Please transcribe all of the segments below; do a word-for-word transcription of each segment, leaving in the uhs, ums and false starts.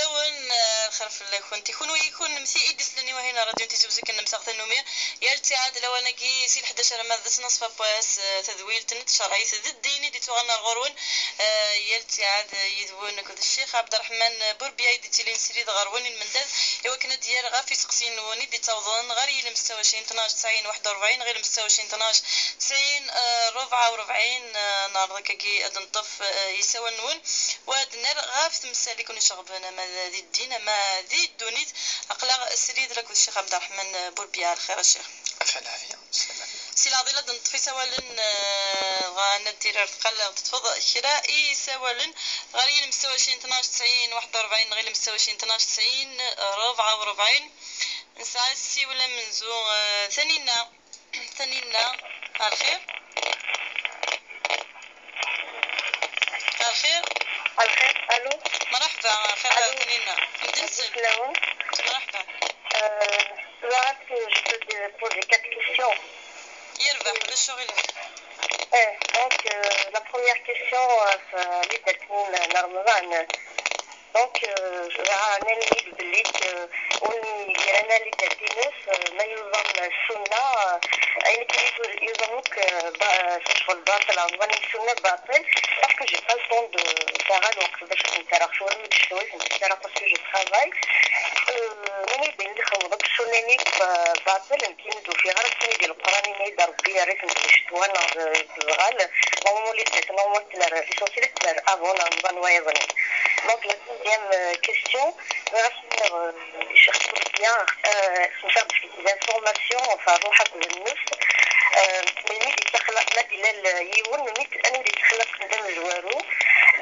Awen, eh, lxir fell-akent. I kunwi, i kunemti i d-isellen i wahil n ṛṛadyu n Tizi Uzzu, akken nemseɣ tannumi. Yal ttiɛad lawan-agi si lḥdac arma d ttnaṣfa n wass, eh, tadwilt n tcerɛit d ddin i d-ittuɣalen ar ɣur-wen. Eh, yal ttiɛad, eh, yid-wen akked Ccix Ɛebderreḥman Burbiya i d-ittilin srid ɣer-wen i lmendad, i wakken ad d-yerr ɣef iseqsiyen-nwen i d-ittawḍen ɣer yilem setta u ɛecrin tnac tesɛin waḥed u ṛebɛin, ɣer yilem setta u ɛecrin tnac tesɛin, eh, ṛebɛa u ṛebɛin. Eh, neɛreḍ akkagi ad neṭṭef, eh, isawalen-nwen. Wa d-nerr ɣef temsal i ken-iceɣben, ama d di ddin, ama di ddunit. Aql-aɣ srid akked Ccix Ɛebderreḥman Burbiya. Lxir a Ccix. Ɣef lɛafya, s lɛafya. Si leɛḍil ad neṭṭef isawalen, eh, dɣa ad d-tiri ar teqqal teṭṭfeḍ kra i isawalen ɣer yilem setta u ɛecrin tnac tesɛin waḥed u ṛebɛin neɣ yilem setta u ɛecrin tnac tesɛin ṛebɛa u ṛebɛin. Nesɛa ssiwel amenzu, eh, Taninna. Taninna, ar lxir. Ar lxir. Ar lxir, allo. Merḥba, ar lxir, allo. Taninna. Medden-nsen. Merḥba. Euh, là, est-ce que je peux te poser quatre questions? Yerbeḥ, ulac aɣilif. Eh, donc, euh, la première question, euh, ف-, اللي درتني ل-، لرمضان. Donc, euh, راني نميل بليك، euh, وني رانا اللي تاتينوس، euh, ما يوزن السنة، euh, يعني كي يوزن، يوزن لك، euh, با-، شغل باطل، عمرني السنة باطل، parce que j'ai pas le temps de faire هاد الوقت باش كنت راه شغل مش شوي، كنت راه parce que je travaille. Euh, ماني بين لي خمضك السنة نيك، آه، باطل، كي ندو في غير كي ندير القرآن، ما يدار ربي، ريت نتبشت وانا، آه، صغال. Normalement, les dates, normalement, تلر، l'essentiel تلر avant رمضان ويظن. Donc, la deuxième, euh, question, غنسمير، euh، شيخ تركيا، euh، نشرب في les informations، فروحك بالنفس. Euh، من ميد يتخلق ما دلال يون، من ميد أنا ميد يتخلق قدام الجوارو.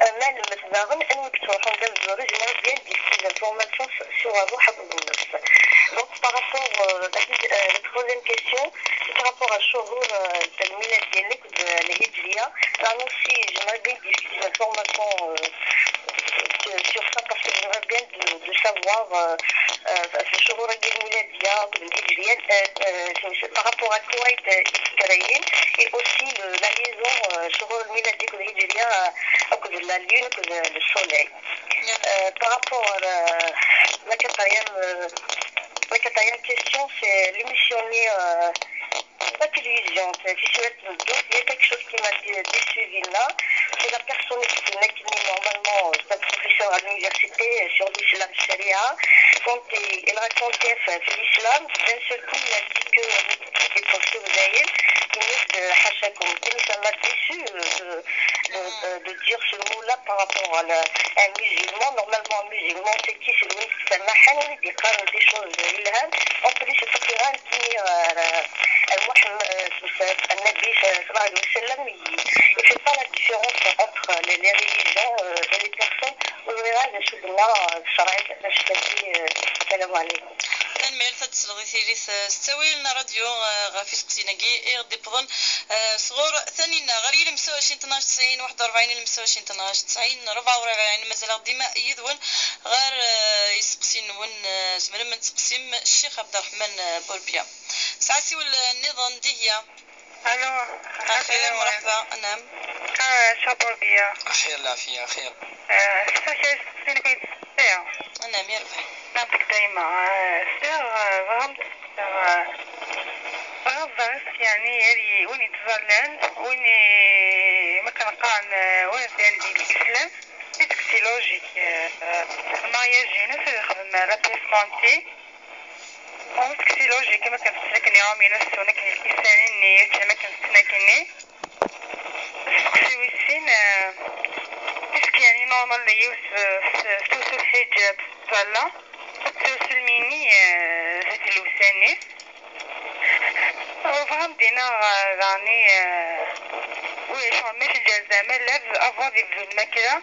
Euh، ما لمس داغن، أنا ميد تروحون قدام الجوارو، j'aimerais bien des petites informations sur روحك بالنفس. Donc, par rapport, euh, la, euh, la troisième question, c'est par rapport à الشهور، euh، الميلادية اللي كنت، آه، الهجرية. Là aussi, j'aimerais bien des petites informations, euh, sur, sur ça, parce que j'aimerais bien de, de savoir, euh, euh, في الشهور الميلادية والهجرية، euh, euh, c'est, c'est par rapport à quoi est, euh, est-ce que et aussi le, la liaison, euh, الشهور الميلادية والهجرية، euh, avec la lune, avec le soleil. Euh, par rapport à la, la quatrième, euh, la quatrième question, c'est l'émission, euh, la télévision, c'est, c'est sur la télé. Donc, il y a quelque chose qui m'a dé-, déçu là. C'est la personne qui m'a dit, normalement, c'est un professeur à l'université, euh, sur l'islam sharia. Quand il, il racontait, euh, l'islam, d'un seul coup, il a dit que, euh, les professeurs d'Aïn, il y a de Hachakoum. Et ça m'a déçu, euh, de, de, de, de dire ce mot-là par rapport à la, un musulman. Normalement, un musulman, c'est qui? C'est lui, c'est un mahan, il déclare des choses, il a, en plus, c'est pas grave. كي، آه، المحم-، آه، النبي صلى الله عليه وسلم ي-، يفي با لا ديفيرونس اونتر لي، لي ريليجيون، آه، اي لي بيرسون. وبغيغ ad acu d-tenna، آه، الشرع باش تدي، آه، السلام عليكم. Tanemmirt ad tesleḍ i tili s ttawil n ṛṛadyu, آه، ɣef iseqsiyen-agi i ɣ-d-iwwḍen, آه، sɣur Taninna. Ɣer yilem setta u ɛecrin tnac tesɛin waḥed u ṛebɛin, yilem setta u ɛecrin tnac tesɛin ṛebɛa u ṛebɛin, mazal-aɣ dima yid-wen. Ɣer, آه، iseqsiyen-nwen, آه، tzemrem ad teseqsim Ccix Ɛebderreḥman, آه، Burbiya. Sɛa asiwel, آه، nniḍen, Dihya. Allo. Axir, mṛeḥba, anɛam. Ah, Ccix Burbiya. Axir, lɛafya, axir. Ah, sɛiɣ kra iseqsiyen i k-id-sseqsiɣ. Anɛam, yerbeḥ. Nɛam-tek dayma. Ah, sɛiɣ, ah, bɣiɣ ad m-d-sseqsiɣ, ah, bɣiɣ ad ẓreɣ yeɛni, ad y-, win yettẓallan, win i, ma kan qqaren, ah, win d-, d-, di l'islam, est-ce que c'est logique, ah, ah, mariage-ines ad yexdem la pièce montée? Est-ce que c'est logique, ma kan tettnakken iɛumin ass-a, akken lkisanin-nni, akken ma kan tettnakken-nni? Asteqsi wis sin, euh, est-ce que yeɛni normal yiwet, euh, s-, s-, tewwet lḥiǧab, tẓalla, ad tewwet lmini, euh, zdat llebsa-nni? Bɣiɣ ad d-iniɣ, euh, daɣen, euh, wi, ccɣel mačči n gar zama, lɛebd avant ad yebdu lmakla.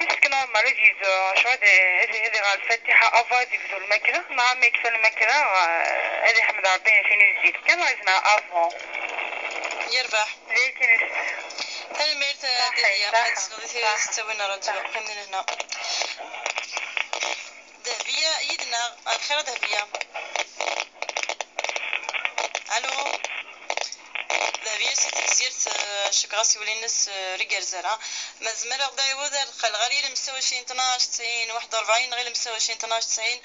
Est-ce que normal ad yebdu, ccɣel ad, ad, ad iɣer lfatiḥa avant ad yebdu lmakla, neɣ ma yekfa lmakla, euh, ad iḥmed Ṛebbi, ad t-id-yefk kan, neɣ yezmer avant? Yerbeḥ. D ayen kan. Tanemmirt, a Dihya. Ad tesleḍ i tira tettawin ṛṛadyu. Qqimen hna. Dehbiya yid-neɣ. Ar lxir a Dehbiya. Allo. Dahbiya si Tegzirt, eh, cukkeɣ asiwel-ines, eh, ur igerrez ara. Ma tzemreḍ ad d-ɛiwed ar lqal ɣer yilemsawacin tnac tesɛin waḥed u rebɛin neɣ yilemsawacin tnac tesɛin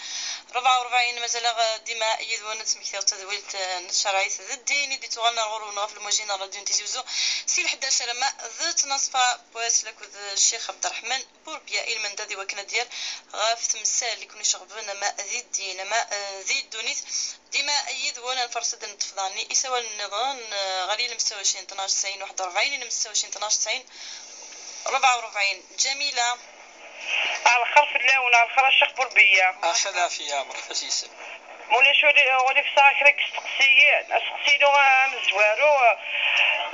rebɛa u rebɛin. Mazal-aɣ, eh, dima yid-wen ad smektiɣ tadwilt, eh, n tcerɛit d ddin i d-ittuɣalen ar ɣur-wen ɣef lmujin n ṛṛadyu n Tizi Uzzu si lḥdac arma d tnaṣfa n wass akked, eh, Ccix Ɛebderreḥman Burbiya i lmendad i wakken ad d-yerr ɣef temsal i ken-iceɣben ama di ddin ama, eh, di ddunit. Dima yid-wen ad nferṣ-d ad neṭṭef daɣen isawalen nniḍen, eh, ɣer yilemsawacin tnac tesɛin waḥed u rebɛin, yilemsawacin tnac tesɛin rebɛa u rebɛin. Ǧamila. Ɛelxer fell-awen, ɛelxer a Ccix Burbiya. Ɛac lɛafiya, merḥba s yisem. Mulac ur, ur ifsa kra n yisteqsiyen. Asteqsi-inu amezwaru,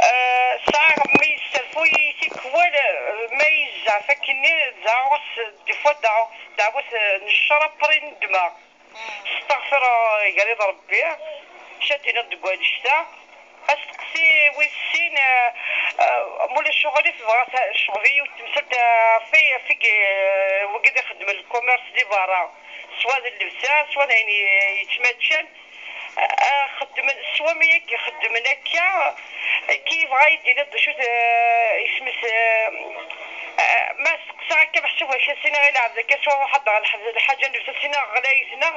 eh, sɛiɣ mi yesserfuy tikwal, eh, ma yezɛef akkenni, zɛuɣ-as, des fois, dɛuɣ-as ddeɛwat, eh, n ccer, après nedmeɣ. Steɣfireɣ gar-i d Ṛebbi, ca d-tiniḍ deg wannect-a. Asteqsi wis sin, eh, eh, mulac uɣilif, bɣiɣ ad tecɣeb-iyi yiwet temsalt, eh, ɣef, ɣef, eh, wigi d ixeddmen lkumirs di berra, swa d llebsa, swa d ayen yettmaččan. Eh, xeddmen, swa mi akka xeddmen akka, ki yebɣa ad yi-d-tiniḍ d acu-t, eh, isem-is, eh, eh, ma Sɛiɣ akka meḥsub ak sin-a i lɛebd akka, swa ruḥ ad aɣ lḥaǧa n lebsa, sin-a ɣlayet-neɣ,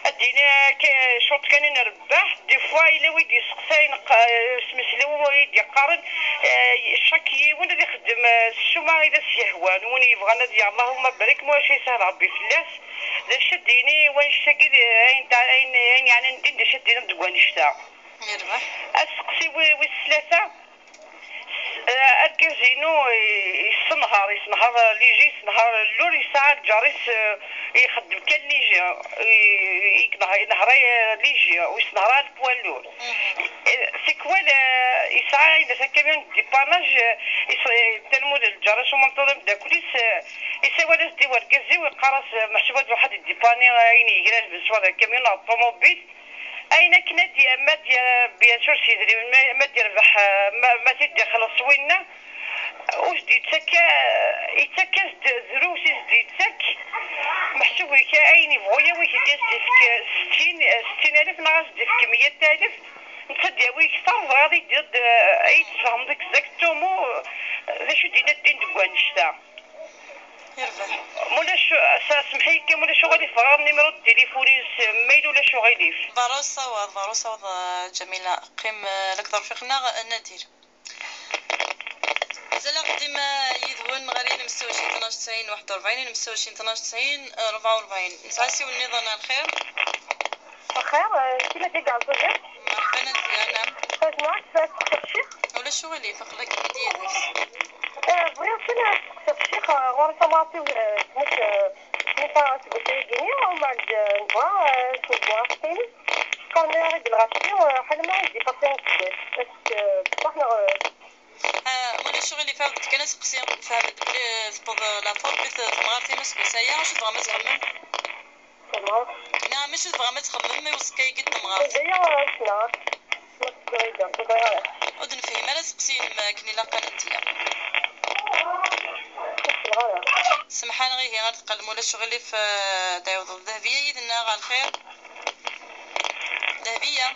ad d-yini akka cwiṭ kan i nrebbeḥ. Des fois, yella wi d-yesteqsayen, qa-, isem-is lawan i d-yeqqaren, eh, chaque yiwen ad ixeddem, eh, s ssuma i d as-yehwan. Win yebɣan ad y-, Allahumma barik, ma ulac yeshel Ṛebbi fell-as. D acu ad d-yini wannect-agi, d ayen, ayen, ayen yeɛnan ddin, d acu ad d-tiniḍ deg wannect-a? Yerbeḥ. Asteqsi wi-, wis tlata. Eh, argaz-inu i-, yessenher, yessenher liji, yessenher llul, yesɛa lǧar-is, eh, ixeddem kan liji, i-, i-, inehher, inehher, eh, liji, u yessenher ar poids lourd. Eh, tikwal, eh, yesɛa ayen d akamyun n dipannaj, eh, is-, eh, talmud lǧar-is umenṭuḍ ameddakel-is, eh, isawal-as-d i wergaz-iw, yeqqar-as, eh, meḥsub ad iruḥ ad idipani ayen yegran swa d akamyun neɣ ṭumubil. Ayen akken ad d-, ma d-, bien sûr s yedrimen, ma, ma d-yerbeḥ, ma, ma t-id-ixelleṣ winna, ur s-d-yettak, yettak-as-d drus i s-d-yettak, meḥsub ayen yebɣu yawi-t-id, ad s-d-yefk settin, settin alef neɣ ad s-d-yefk meyya alef, netta ad d-yawi kter, bɣiɣ ad yi-d-, ad yi-d-tesfehmeḍ exactement d acu d-yenna ddin deg wannect-a. Yerbeḥ. Mulac, sa-, semḥ-iyi kan, mulac uɣilif bɣiɣ nnimer n tilifun-is, ma yella ulac uɣilif. Berra usawaḍ, berra usawaḍ, a Ǧamila. Qqim, eh, la k-d-rfiq-nneɣ, eh, Nadir. Mazal-aɣ dima yid-wen ɣer yilemsawacin tnac tesɛin waḥed u rebɛin, yilemsawacin tnac tesɛin rebɛa u rebɛin. Nesɛa asiwel nniḍen, a lxir. Lxir, eh, kima d igeɛẓugen? Merḥba, Nadir, naam. Xedmeɣ-ak ttqeṣṣiɣ ccix. Ulac uɣilif, aql-ak-id yid-s. Eh, bɣiɣ kan ad steqsiɣ ccix, eh, ɣur-i tamɣart-iw, eh, tmut, eh, tmut seg usayagi-nni, umbeɛd, eh, nebɣa, eh, ad s-nebɣu afeṭṭa-ines. Qqaren-iyi-d lɣaci, eh, ḥala ma ad d-ifaṭṭi useggas. Est-ce que, eh, ṣṣeḥ neɣ, eh? Ah, ma ulac uɣilif, ɛawed-d kan aseqsi. Nefhem-d belli tewweḍ, eh, la forme, eh, temɣart-im aseggas-aya, acu tebɣam ad txemmem? Tamɣart. Neɣ mačči tebɣam ad txemmem i uẓekka-agi n temɣart? Anda-ya ssneɣ. Ma tebɣiḍ, ur tebɣiḍ ara. Ur d-nefhim ara aseqsi-inem akken ilaq a Nadiya. Ur ssneɣ ara. Semḥ-aneɣ ihi, ar teqqel ma ulac uɣilif, eh, ad tɛiwdeḍ. Dehbiya yid-neɣ, ɣer lxir? Dehbiya.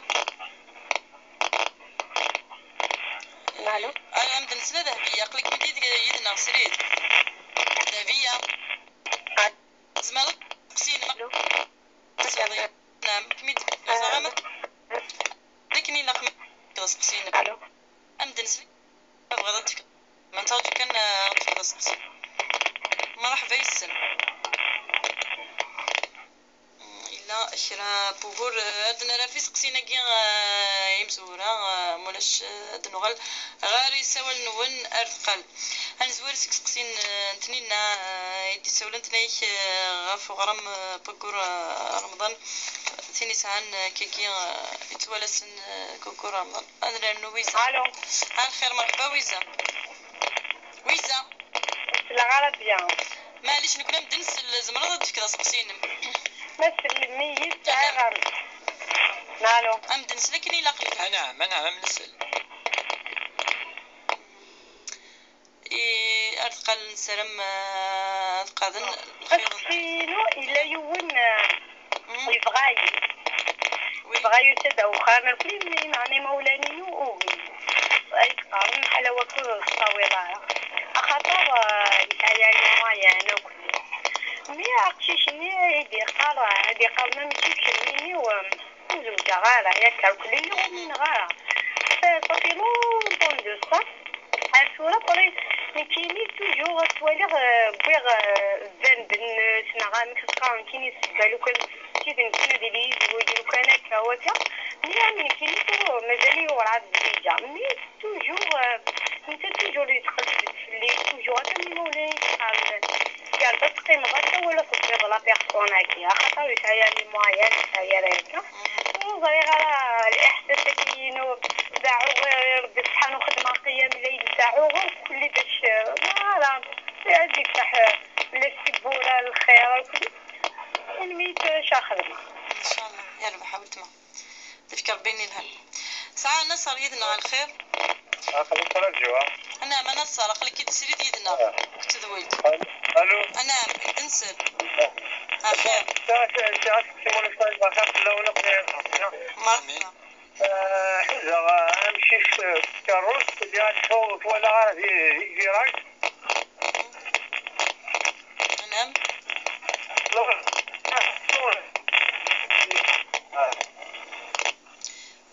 Alo. Alo, am d-nesla Dehbiya, aql-ikem-id yid-, yid-neɣ srid. Dehbiya. Alo. Tzemreḍ ad teqsineḍ. Alo. Alo. Naam, kem-id-, ẓriɣ ama d akken ilaq ma d aseqsi-inem. Alo. Am d-nesli, ma tebɣiḍ ad d-tefkeḍ. Ma nettṛaǧu kan, eh, ad d-tefkeḍ aseqsi. Mṛeḥba yes-m. Mm, yella kra n wugur, eh, ad d-nerr ɣef iseqsiyen-agi, eh, imezwura, eh, ma ulac, eh, ad d-nuɣal ɣer yisawalen-nwen ar deqqal. Ad nezwir seg iseqsiyen, eh, n Tninna, eh, i d-issawlen, tenna-yak, eh, ɣef uɣram, eh, n waggur, eh, Remḍan, tin yesɛan, eh, kagi, eh, yettwalasen, eh, deg waggur Remḍan. Ad nernu Wiza. Alo. Ar lxir, merḥba Wiza. Wiza. Sseleɣ ara bya. Maɛlic, nekkni ad m-d-nsel, tzemreḍ ad d-tefkeḍ aseqsi-inem. Ma tsellem-iyi-d, sɛiɣ am-, Alo. Ad m-d-nsel akken ilaq lḥal. Anɛam, anɛam, ad m-nsel. I, ar deqqal nessaram, eh, ad qaden lxir. Aseqsi-inu yella yiwen, eh, Mm. yebɣa-yi. Oui. Yebɣa yusa-d ar uxxam, irkelli, meɛna imawlan-inu ugin. Ay teqqaren ḥala wakud ur tettawiḍ ara, axaṭer, eh, yesɛa yani moyen akk. Mi aqcic-nni i d-yeqqar, ad yeqqar ma mačči d kenwi-iniw, eh, ur zewǧeɣ ara, yak akk-nni ur umineɣ ara. Ça fait longtemps de ça. Ar tura, après, nekkini toujours ttwaliɣ, eh, wwiɣ, eh, bban-d nnes, neɣ amek teqqar nekkini, sebba lukan, mačči d nekkini ad yili yezweǧ lukan akka, wakka. Mi am nekkini, mazal-iyi werɛad zwiǧeɣ. Mi toujours, euh, netta toujours yettqellib-d fell-i, toujours atan imawlan yettqelliben. Yerbeḥ teqqimeḍ akka wala tebdiḍ la personne-agi, axaṭer yesɛa les moyens, yesɛa ara akka. Ur ẓriɣ ara, leḥsas-agi-inu, d aɛuɣer, Rebbi subḥanu xedmeɣ qiyam llayl, d aɛuɣer kulli bac, voilà, ad yefteḥ, la tiwwura, lxir, kulli. Tanemmirt, acu ara xedmeɣ. Inchallah, yerbeḥ a weltma. Tefka Rebbi ayen yelhan. Sɛa Naṣer yid-neɣ ɣer lxir. Aql-i ttṛaǧuɣ. Anɛam a Naṣer, aql-ik-id srid yid-neɣ. Ah. Deg tedwilt. Alo. Anɛam, d nsel. Ah. Axir. Sɛiɣ, sɛiɣ, sɛiɣ aseqsi ma ulac ma yebɣa xir fell-awen akk. Merḥba. Ah, ḥuzaɣ, ah, amcic, ah, s tkeṛṛust, lliɣ ad ttḥuɣ, twalaɣ ara di, di direct. Anɛam.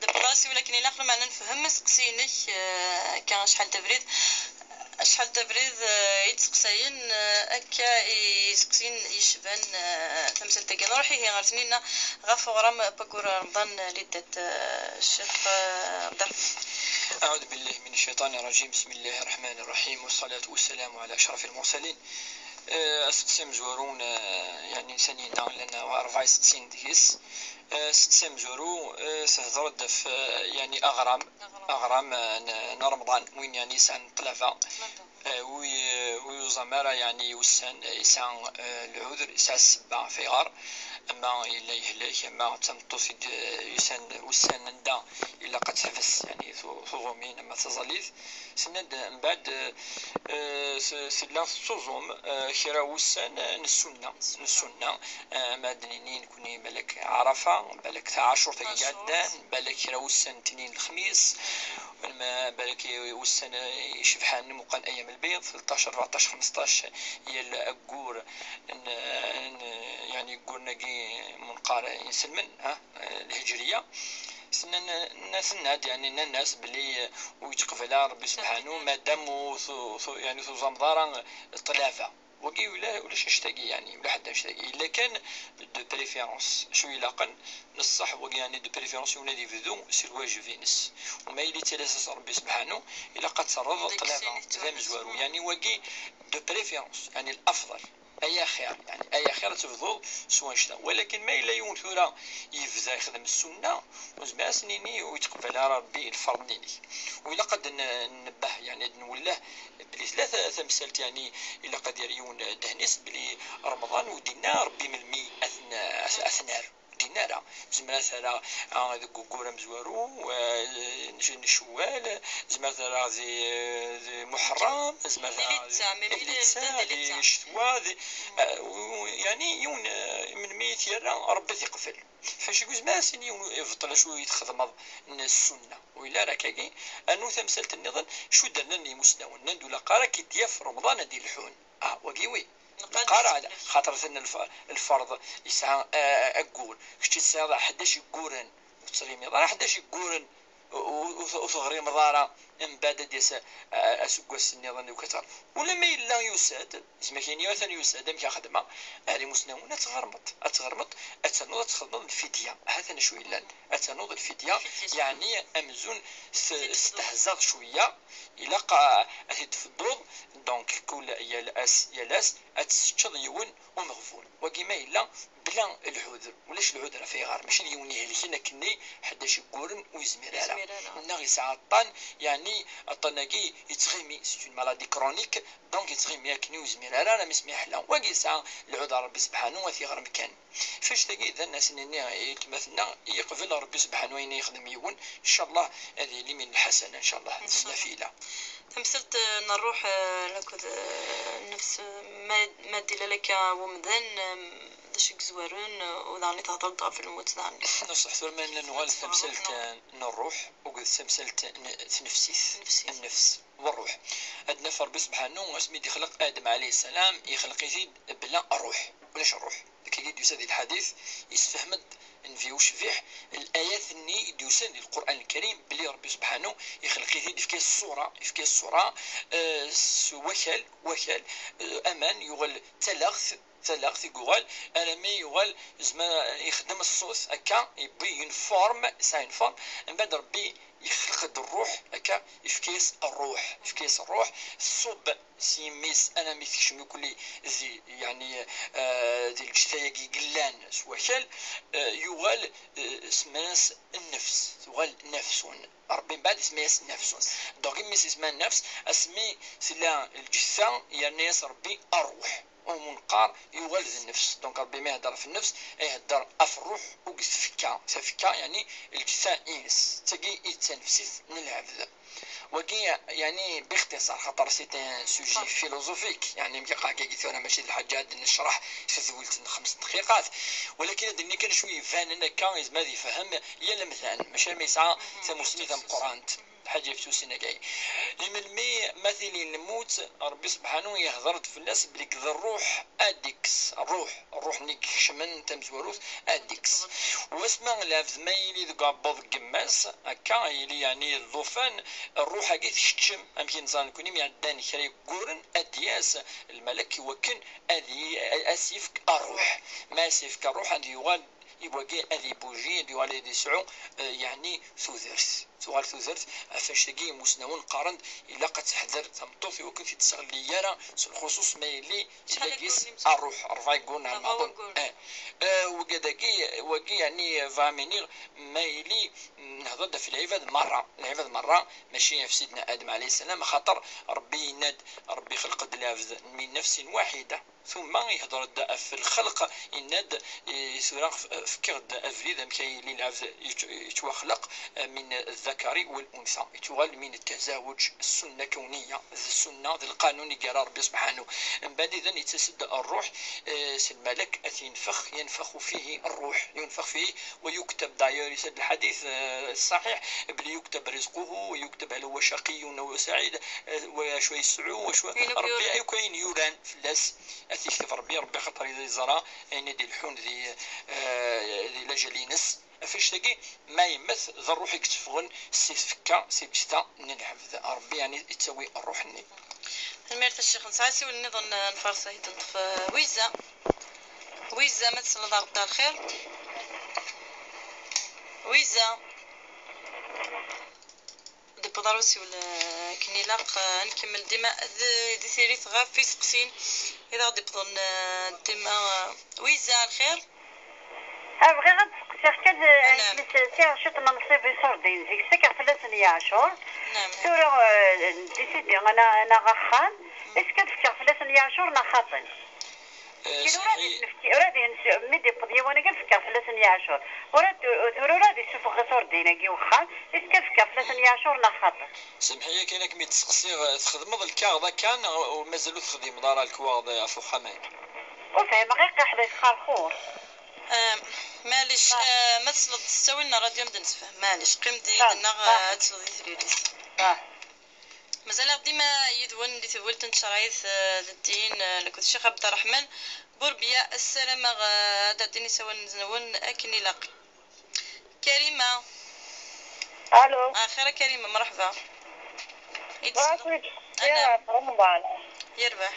Ḍebbeḍ-as i walakken ilaq lameɛna nefhem aseqsi-inek, eh, akka acḥal d abrid, acḥal d abrid, eh, i d-seqsayen, eh, akka i seqsiyen yecban, eh, tamsalt-agi. Nruḥ ihi ɣer Tninna ɣef uɣram Paggur Remḍan, eh, Liddat, eh, Ccix, eh, Abderrahman. أعوذ بالله من الشيطان الرجيم. بسم الله الرحمن الرحيم. والصلاة والسلام على أشرف المرسلين. Eh, aseqsi amezwaru n, eh, yani, sani yella llan rebɛa iseqsiyen deg-s. Eh, aseqsi amezwaru, eh, tehder-d ɣef, eh, yani, aɣram, aɣram, eh, n, n Remḍan, win, yani, yesɛan ṭṭlaba, eh, wi, eh, wi yuẓam ara, yani, ussan, eh, yesɛa, eh, lɛuder, yesɛa ssebba ɣef ayɣer, ama yella yehlek, ama d tameṭṭut i d, eh, yusan ussan anda ilaq ad teḥbes, yani, tu-, tuẓumin, ama taẓallit. Tenna-d mbeɛd, eh, s-, tella tettuẓum, eh, kra wussan, eh, n ssunna, n ssunna, eh, ma ad d-nini nekni balak Ɛarafa, balak taɛacurt-agi iɛeddan, balak kra wussan n tinin lexmis, ma balak i wussan, eh, icebḥen meqqen ayyam lbid, tleṭṭac, rbeɛṭac, xmesṭac, yal aggur n, n, yani, agguren-agi menqar inselmen, ha? Eh, lhijriya, tenna-, nna-, tenna-d, yani, nnan-as belli, eh, ur yettqbal ara Rebbi subḥanu, madam ur tu-, tu-, yani, tuẓameḍ ara ṭṭlaba. Wagi ula-, ulac annect-agi, yani, ula ḥedd annect-agi. Yella kan de préférence, acu ilaqen, neṣṣaḥ wagi, yani, de préférence, yiwen ad yebdu s lwajeb-ines. Uma yili yettali-as Rebbi subḥanu, ilaq ad terreḍ ṭṭlaba, d amezwaru. Yani, wagi de préférence, yani, الأفضل. Ay axir, yani, ay axir ad tebduḍ s wannect-a. Walakin ma yella yiwen tura yebda ixdem ssunna, ur nezmir ad s-nini ur yettqebbal ara Rebbi lferḍ-nni-inek. U ilaq ad n-, nnebbeh, yani, ad nwelleh belli tella ta-, tamsalt, yani, ilaq ad yerr yiwen ddehn-is belli Remḍan ur d-yenna Rebbi melmi ad t-, ad t-, ad t-nerr. Ur d-yenna ara. Zemreɣ ad t-rreɣ, ah, deg waggur amezwaru, eh, n, n Cewwal, zemreɣ ad t-rreɣ di, di Muḥerram, zemreɣ ad t-rreɣ di, di litta, di litta, di ccetwa, di, eh, u-, yani, yiwen, eh, melmi i t-yerra, Rebbi ad t-iqbel. Fac i yezmer ad s-yini yiwen ibeṭṭel acu i txedmeḍ n ssunna. U yella ara akkagi, rnu tamsalt nniḍen, acu d-rnan yimusnawen, nnan-d ur ilaq ara ad k-id-yaf Remḍan ad d-ilḥun. Ah, wagi wi. Neqqar, neqqar ɛla, xaṭer atan lf-, lferḍ yesɛa, eh, aggur. Kečč tesɛiḍ ḥdac igguren, ur tettɣimiḍ ara ḥdac igguren, ur, ur, ur teɣrimeḍ ara, mbeɛd ad d-yas, eh, aseggas nniḍen, ukatar. Ula ma yella yusa-d, yezmer kini atan yusa-d, amek ara xedmeɣ? Ar imusnawen ad tɣermeḍ, ad tɣermeḍ, ad ternuḍ ad txedmeḍ lfidya. Hatan acu yellan. Ad ternuḍ lfidya, yeɛni amzun s-, testehzaḍ cwiya, ilaq a-, ad t-id-tebduḍ, donc kul yal ass, yal ass ad tesseččeḍ yiwen umeɣbun. Wagi ma yella bla lɛuder, ulac lɛuder ɣef ayɣer, mačči d yiwen ihelken akkenni ḥdac igguren ur yezmir ara. Ur yezmir ara. Neɣ yesɛa aṭṭan, yeɛni aṭṭan-agi yettɣimi, c'est une maladie chronique, donc yettɣimi akkenni ur yezmir ara, alammi s mi yeḥla. Wagi yesɛa lɛuder Rebbi sebḥanu, ad t-iɣrem kan. Fac tagi d anas-nni i weltma tenna, yeqbel Rebbi sebḥanu ayen i yexdem yiwen, ncallah ad yili min lḥasana, ncallah, d nnafila. Tamsalt, eh, n ṛṛuḥ, eh, lakked, eh, nnefs, eh, ma, ma d-ilal akka wemdan, eh, d Seg zwaren, u daɣen i tehḍeṛ-d ɣef lmut daɣen. Ṣṣeḥ, tura ma nella nuɣal tamsalt n ṛṛuḥ akked tamsalt n tnefsit. Tnefsit. Nnefs, wa ṛṛuḥ. Ad naf Ṛebbi subḥanu, asmi d-ixleq Adem ɛalayhi ssalam, ixleq-it-id bla ṛṛuḥ. Ulac ṛṛuḥ. Akka i d-yusa di lḥadit, yessefhem-d Nnbi ucbiḥ, layat-nni i d-yusan di Lqur'an Lkarim, belli Ṛebbi subḥanu ixleq-it-id, yefka-yas ṣṣura, yefka-yas ṣṣura, eh, s wakal, wakal, eh, aman, yuɣal d talaɣt, talaɣt i yuɣal, armi yuɣal, zma ixeddem ṣṣut, akka, yewwi une forme, yesɛa une forme, mbeɛd Ṛebbi yexleq-d ṛṛuḥ, akka, yefka-yas ṛṛuḥ, yefka-yas ṛṛuḥ, tṣubb s yimi-s, armi tekcem ikuli di, yeɛni, eh, di lǧetta-agi yellan s wakal, eh, yuɣal, eh, semman-as nnefs, tuɣal nafsun. Ṛebbi mbeɛd isemma-yas nafsun. Donc, imi s-isemma nnefs, asmi tella lǧetta, yerna-yas Ṛebbi ṛṛuḥ. Umi neqqar yuɣal d nnefs. Donc, Ṛebbi ma iheddeṛ ɣef nnefs, iheddeṛ ɣef ṛṛuḥ akked tfekka. Tafekka, yeɛni lǧetta-ines. D tagi i d tanefsit n lɛebd. Wagi, yeɛni, bixtiṣar, xaṭer c'est un sujet philosophique, yeɛni, mkaqaḥ-agi tura mačči d lḥaǧa ad necreḥ tadwilt n xems dqiqat, walakin ad d-nini kan acu ibanen akka, yezmer ad ifhem yal amdan, mačči arma yesɛa tamussni tameqqrant, lḥaǧa iftusin-agi. Melmi ma tili lmut, Ṛebbi subḥanu ihdeṛ-d fell-as belli d ṛṛuḥ ad d-ikkes, ṛṛuḥ, ṛṛuḥ-nni ikecmen tamezwarut, ad d-ikkes. Wasmi lɛebd ma yili deg uɛebbuḍ n yemma-s, akka yili yeɛni d llufan, ṛṛuḥ-agi tkeččem, amek i neẓra nekni mi ɛeddan kra yegguren, ad d-yas lmalak i wakken ad y-, ad as-yefk ṛṛuḥ. Ma as-yefk ṛṛuḥ, ad yuɣal i wagi ad ibuji, ad yuɣal ad yesɛu, eh, yeɛni tudert. Tuɣal tudert ɣef annect-agi imusnawen qqaren-d ilaq ad teḥder tameṭṭut i wakken ur t-id-tesseɣli ara, s lxuṣuṣ ma yili yella deg-s ṛṛuḥ, ṛebɛa yegguren neɣ ṛebɛa wegguren. Eh, eh, wagi dagi, wagi yeɛni, bɣiɣ ad m-iniɣ, ma yili nehḍer-d ɣef lɛibad merra, lɛibad merra, mačči ɣef Sidna Adem ɛalayhi ssalam, axaṭer Ṛebbi yenna-d, Ṛebbi ixleq-d lɛebd min nafsin waḥida. Tumma ihdeṛ-d ɣef lxelq, yenna-d, eh, tura f-, fkiɣ-d abrid amek ay yili lɛebd yettw-, yettwaxleq, eh, min zzakari wal unsa. Yettuɣal min ttazaweǧ, ssunna kawniya, d ssunna, d lqanun i yerra Ṛebbi subḥanu. Mbeɛd idan yettas-d ṛṛuḥ, eh, s lmalak ad t-yenfex, ينفخ فيه الروح، ينفخ فيه ويكتب، d'ailleurs, yusa-d lḥadit, eh, ṣṣaḥiḥ, belli يكتب رزقه ويكتب هل هو شقي أو سعيد, eh, wacu yesɛu, wacu, Ṛebbi akk ayen yuran fell-as, ad t-yekteb Ṛebbi, Ṛebbi axaṭer yeẓra ayen i d-ileḥḥun di, eh, di lajal-ines. Ɣef annect-agi, ma yemmet, d ṛṛuḥ i yetteffɣen si tfekka, si lǧetta n lɛebd. Ṛebbi, yeɛni, yettawi ṛṛuḥ-nni. Tanemmirt a Ccix. Nesɛa asiwel nniḍen, eh, nfaṛes-it, neṭṭef, eh, Wiza. Wiza, ma tesleḍ-aɣ-d, ar lxir. Wiza. D-iwweḍ ɣer usiwel, eh, akken ilaq, eh, ad nkemmel dima d, di tiririt ɣef iseqsiyen i d aɣ-d-iwwḍen, eh, dima, eh, Wiza, ar lxir. Ah, bɣiɣ ad d-seqsiɣ kan, eh, Anɛam. Sɛiɣ ciṭ n nnṣib iṣurdiyen, zik ssakeɣ fell-asen yeɛcur. Anɛam. Tura, eh, ndisidi ad na-, ad naɣ axxam. Est-ce que ad fkeɣ fell-asen yeɛcur neɣ xaṭi? Eh, tura ad, sɛiɣ-, nefki, tura ad ihens, mi d-iwweḍ yiwen-agi ad fkeɣ fell-asen yeɛcur. Tura ad, tura tura ad issufeɣ iṣurdiyen-agi i wexxam. Est-ce que ad fkeɣ fell-asen yeɛcur neɣ xaṭi? Semḥ-iyi kan, ad kem-id-sseqsiɣ, eh, txedmeḍ lkaɣeḍ akka, neɣ u-, mazal ur texdimeḍ ara lekwaɣeḍ, eh, ɣef uxxam-agi? Ur fhimeɣ, iqaḥ la yesxerxur. Ah, maɛlic, ah, ma tesleḍ s ttawil n ṛṛadyu ad m-d-nessefhem. Maɛlic, qqim-d yid-neɣ, ah, ad tesleḍ i tririt. Ah. Mazal-aɣ dima yid-wen di tedwilt n tcerɛit, eh, d ddin, eh, akked Ccix Abderreḥman Burbiya. Ssarameɣ, eh, ad d-ɛeddin isawalen-nwen akken ilaq. Karima. Allo. Ah, xir a Karima, mṛeḥba. Bɣiɣ ad k-id-sqsiɣ ɣef Remḍan. Yerbeḥ.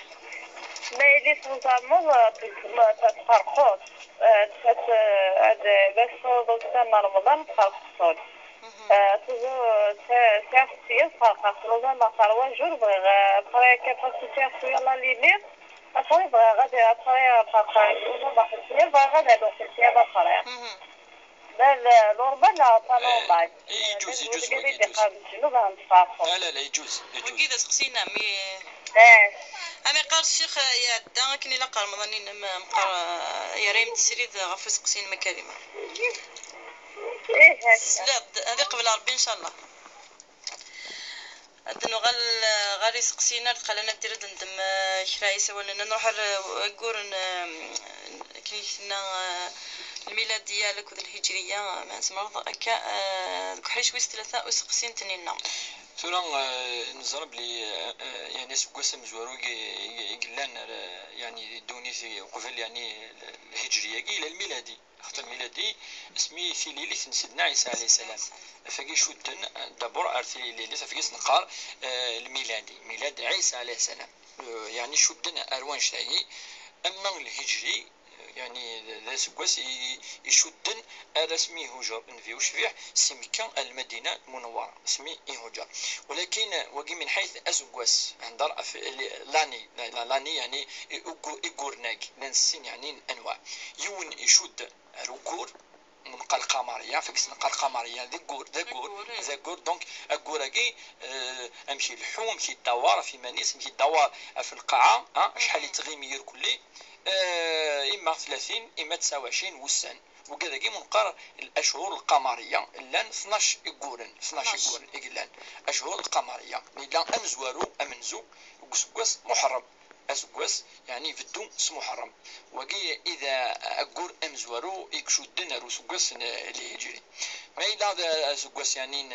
Ma yili tezzameḍ, eh, tezm-, tqerqeḍ, eh, ad, ad, ad, d ass n Remḍan tqerqeḍ. Mhm. Eh, toujours, eh, sɛiɣ, sɛiɣ ssya, sferqeɣ tlata neɣ trois jours, bɣiɣ, eh, après, après, sɛiɣ ssya la limite. Après, bɣiɣ ad, après, sferqeɣ tlata neɣ ssya, bɣiɣ ad aruɣ ssya après. Mhm. La, la, normal neɣ pas normal? Eh, iǧuz, iǧuz wagi, iǧuz. La, la, la, iǧuz, iǧuz. Wagi d aseqsi-nnem, i Eh. Am iqqar ccix, eh, iɛedda akken ilaq Remḍan-inem, eh, meqqar, eh, yerra-yam-d srid ɣef useqsi-inem a Karima. Ih, akka. Tesliḍ-d, ad iqbel Ṛebbi, ncallah. Ad nuɣal, eh, ɣer iseqsiyen ar deqqal, ad d-ndir ad ndem, eh, kra isawalen, ad nruḥ ar, eh, waggur n, eh, Akken i k-tenna, eh, lmiladiya akked lhijriya, eh, ma tzemreḍ akka, eh, deg uḥric wis tlata useqsi n Tninna. Tura, eh, neẓra belli, eh, eh, yani aseggas amezwaru i, i, i yellan ar, eh, yani di ddunit i, uqbel yani l-, lhijri-agi, yella lmiladi. Xaṭer lmiladi, asmi tililit n Sidna Ɛisa alayhi salam. Ɣef wagi icudden, eh, d'abord ar tililit, ɣef wagi s-neqqar, eh, lmiladi, milad Ɛisa alayhi salam. Eh, yani icudden ar wanect-agi, ama lhijri, eh, yani d, d aseggas i, i, icudden ar asmi ihujer Nnbi ucbiḥ si Mekka ar Lmadina Lmunawwara, asmi ihujer. Walakin, eh, wagi min ḥayt aseggas, hender ɣef l-, l'année, la, la, l'année, yani i, ugu-, igguren-agi, llan sin, yani, anwa. Yiwen icudd ar uggur, neqqar lqamariya, fik-s neqqar lqamariya, d aggur, d aggur, d aggur, donc aggur-agi, eh, amek ileḥḥu, amek yeddawar ɣef iman-is, amek yeddawar ɣef lqaɛa, ha, acḥal yettɣimi irkelli, eh, imma tlatin, imma tesɛa u ɛecrin wussan. Wigad-agi mu neqqar lacur lqamariya, llan tnac igguren, tnac igguren i yellan. Acur lqamariya, yella amezwaru, amenzu, deg useggas Muḥerrem. Aseggas, yani ibeddu s Muḥerrem. Wagi i d aggur amezwaru i icudden ar useggas n lhijri. Ma yella d aseggas yani n,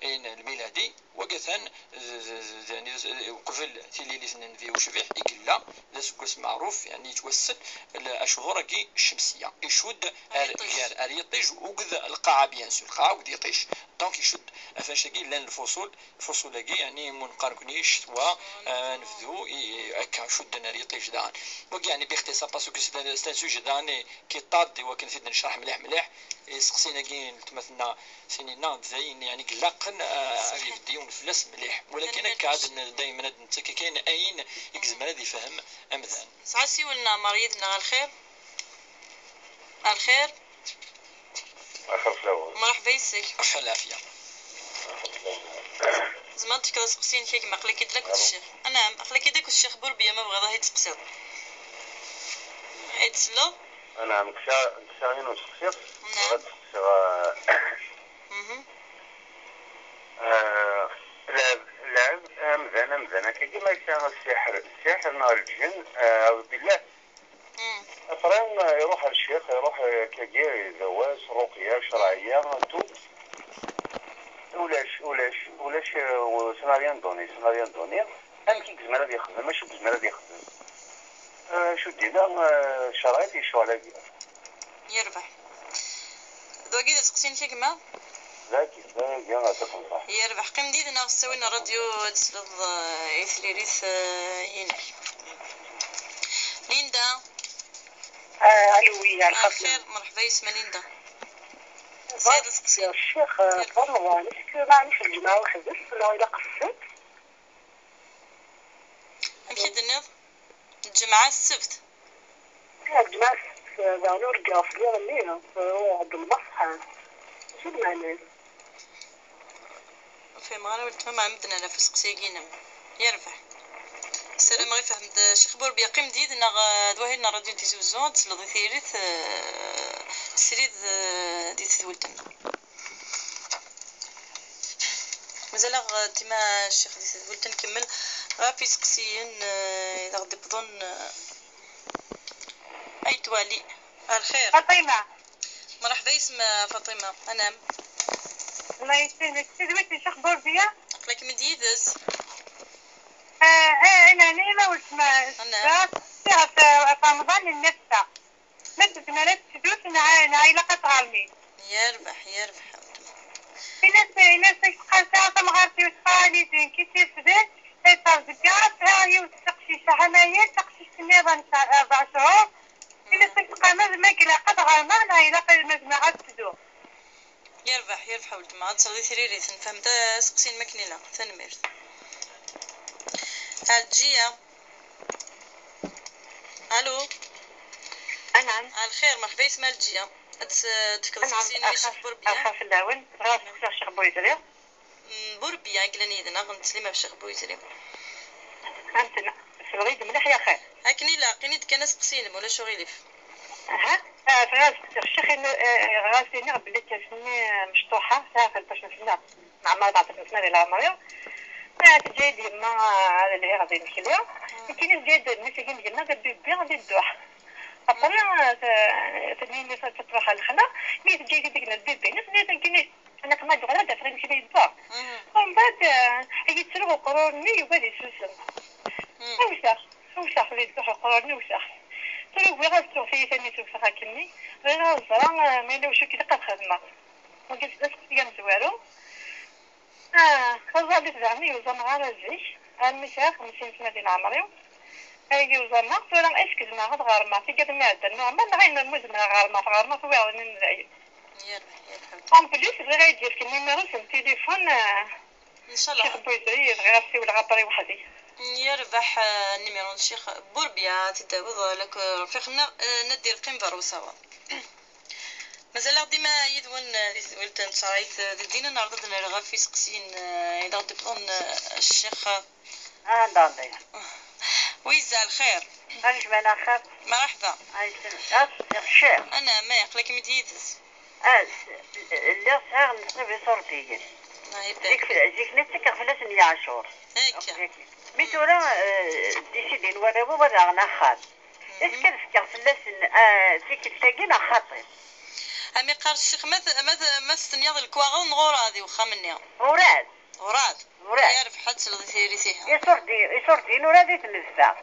n lmiladi, wagi atan d, d, d, d, yani d, uqbel tililit n Nnbi ucbiḥ i yella, d aseggas meɛruf, yani yettwassen l-, achuhur-agi ccemsiya. Icudd ar, gar, ar yiṭij uked lqaɛa, bien sûr, lqaɛa uked yiṭij. Donc icudd ɣef wacu-agi llan lfuṣul, lfuṣul-agi, yani, mu neqqar nekni ccetwa, eh, anebdu, i, akka, cudden ar yiṭij daɣen. Wagi, yani, bixtiṣar, parce que c'est un, c'est un sujet daɣen i, qui tarde i wakken ad t-id-necreḥ mliḥ, mliḥ. Iseqsiyen-agi n weltma-tneɣ Tinina, d ayen, yani, ilaqen, eh, ad ibedd yiwen fell-as mliḥ. Walakin akka, ad n-, daymen ad nettak kan ayen i yezmer ad ifhem amdan. Sɛa asiwel n Ɛmer yid-neɣ, a lxir? A lxir? Axir fell-awen. Mṛeḥba yes-k. Ɣef lɛafya. Tzemreḍ ad d-tefkeḍ aseqsi-inek a gma, aql-ak-id la akked ccix. Anɛam, aql-ak-id akked ccix Burbiya, ma tebɣiḍ ad t-id-testeqsiḍ. Ad d-tselleḍ? Anɛam, nekk sɛiɣ, nekk sɛiɣ yiwen useqsi. Anɛam. Bɣiɣ ad d-steqsiɣ, eh, Mhm. Eh, lɛeb, lɛeb, amdan, amdan, akkagi ma yesɛa ssiḥr, ssiḥr neɣ lǧen, eh, aɛudu billah. Mm. Après, iruḥ ar ccix, iruḥ, eh, akkagi, idawa-s, ruqya, ccerɛiyya, tout. Ulac, ulac, ulac, eh, ça n'a rien donné, ça n'a rien donné. Amek i yezmer ad yexdem, acu i yezmer ad yexdem? Eh, acu d-yenna, eh, ccerɛit i ccɣel-agi? Yerbeḥ. D wagi d aseqsi-inek a gma? Dagi, dagi, a taxenṣaḥ. Yerbeḥ. Qqim did-neɣ s ttawil n ṛṛadyu ad tesleḍ, eh, i tririt, eh, inek. Linda. Ah, allô, oui, lxir. Lxir, mṛeḥba yes-m a Linda. Sɛiɣ aseqsi. Ccix, eh, Yerbeḥ. Ramadan, est-ce que maɛlic lǧemɛa weḥd-s, neɣ ilaq ssebt? Amek i d-tenniḍ? Lǧemɛa, ssebt. Lǧemɛa, ssebt, daɣen ur ggaɣ fell-i mliḥ, ruɣ-d lmeṣḥaf. Acu d lmeɛna-s? Ur fhimeɣ ara weltma, ma medden ala ɣef useqsi-agi-inem. Yerbeḥ. Ssarameɣ ifhem-d Ccix Burbiya. Qqim-d yid-neɣ, eh, d wahil n ṛṛadyu n Tizi Uzzu, ad tesleḍ i tririt, eh, srid, eh, di tedwilt-nneɣ. Mazal-aɣ dima ccix di tedwilt, nkemmel ɣef iseqsiyen, eh, i d aɣ-d-iwwḍen, eh, ay twali. Ar lxir. Faṭima. Mṛeḥba yes-m a Faṭima. Anɛam. Allah yesselmek. Tedwilt n Ccix Burbiya? Aql-ikem-id yid-s. Eh, eh, ɛni ma weltma. Anɛam. Ɣef, ɣef Ramadan n nnefsa. Ma tezmer ad teddu, neɣ, neɣ ilaq ad tɣermi? Yerbeḥ, yerbeḥ a weltma. Ini-as, ini-as, teqqar saɛa tamɣart-iw txali din ki tifden, terẓegga, sɛiɣ yiwet teqcict ḥamayet, taqcict nniḍen rebɛa cchur. Ini-as, teqqar ma, ma ilaq ad ɣermeɣ, neɣ ilaq ad, ma zemreɣ ad teddu? Yerbeḥ, yerbeḥ a weltma. Ad tesleḍ i tririt, nefhem-d aseqsi-inem akken ilaq. Tanemmirt. Ɛelǧiya. Allo. Anɛam. Ɛelxir, mṛeḥba yes-m a Ɛelǧiya. Ad d-tefkeḍ aseqsi-inem i Ccix Burbiya. Anɛam, axir fell-awen. Bɣiɣ ad sseqsiɣ Ccix Burbiya. Mm, Burbiya i yellan yid-neɣ, nettlim ɣef Ccix Burbiya. Fhemten. Selleɣ-iyi-d mliḥ yaxi. Akken ilaq, ini-d kan aseqsi-inem, ulac uɣilif. Aha. Ah, bɣiɣ ad sseqsiɣ Ccix, eh, bɣiɣ ad s-iniɣ belli kan-nni, eh, mecṭuḥa, sɛiɣ tleṭṭac n sna. Neɛmer rebɛṭac n sna di leɛmer-iw. Ah, teǧǧa-yi-d yemma, ah, ad lhiɣ di lmekli. Nekkini teǧǧa-yi-d mmi-s-agi n yemma d abibbi di dduḥ. Après, euh, tennini tettruḥ ɣer lexla, mi teǧǧa-yi-d akken lbib-ines, mi tenkini, akken ma d-ɣer ad afeɣ imekli yebba. Umbeɛd, euh, yettru uqrur-nni, yugi ad isusem. Wteɣ, wteɣ, di tluḥ uqrur-nni wteɣ. Tura ugiɣ ad ttuɣ tiyita-nni tewteɣ akkenni, bɣiɣ ad ẓreɣ, euh, ma yella wacu i ilaq ad xedmeɣ. Wagi d aseqsi amezwaru. Ah, taẓallit daɣen i uẓameɣ ara zik, armi sɛiɣ xemsin sna di leɛmer-iw. Ayagi uẓameɣ, tura est-ce que zemreɣ ad ɣermeɣ tikkelt mi ɛeddan normal, neɣ ayen umi zemreɣ ɣermeɣ, ɣermeɣ tura ɣer din dayen. Yerbeḥ, yerbeḥ. En plus, bɣiɣ ad yi-d-yefk numéro n téléphone, ah, Ncallah. Ccix Bouzaid, bɣiɣ ad siwleɣ après weḥd-i. Yerbeḥ, ah, numéro n Ccix Bourbia, ad t-id-tawiḍ, ah, lak, ah, rfiq-nneɣ, ah, Nadir, qqim ɣer usawaḍ. Mazal-aɣ dima yid-wen, eh, di tedwilt n Tserɛit, eh, di ddin, ad neɛreḍ ad d-nerr ɣef iseqsiyen, eh, i d aɣ-d-iwwḍen, eh, ccix, eh, Ah, d Rebbi. Wi yezza lxir. Anejman axir. Mṛeḥba. Anejman. Ah, ccix. Anɛam, aql-ikem-id yid-s. Ah, s-, lliɣ sɛiɣ nnṣib iṣurdiyen. Allah ibarek. Zik, zik-nni ttekkeɣ fell-asen Yaɛcur. Akka. Mi tura, eh, décidin warraw-iw ad aɣen axxam. Est-ce que ad fkeɣ fell-asen, ah, tikkelt-agi neɣ xaṭi? Am iqqar ccix, ma t-, ma t-, ma testenyaḍ lekwaɣeḍ neɣ urɛad i wexxam-nni? Urɛad. Urɛad? Urɛad. Yerbeḥ, ad tesleḍ i tiririt-ihi. Iṣurdi-, iṣurdiyen urɛad i ten-nedfeɣ.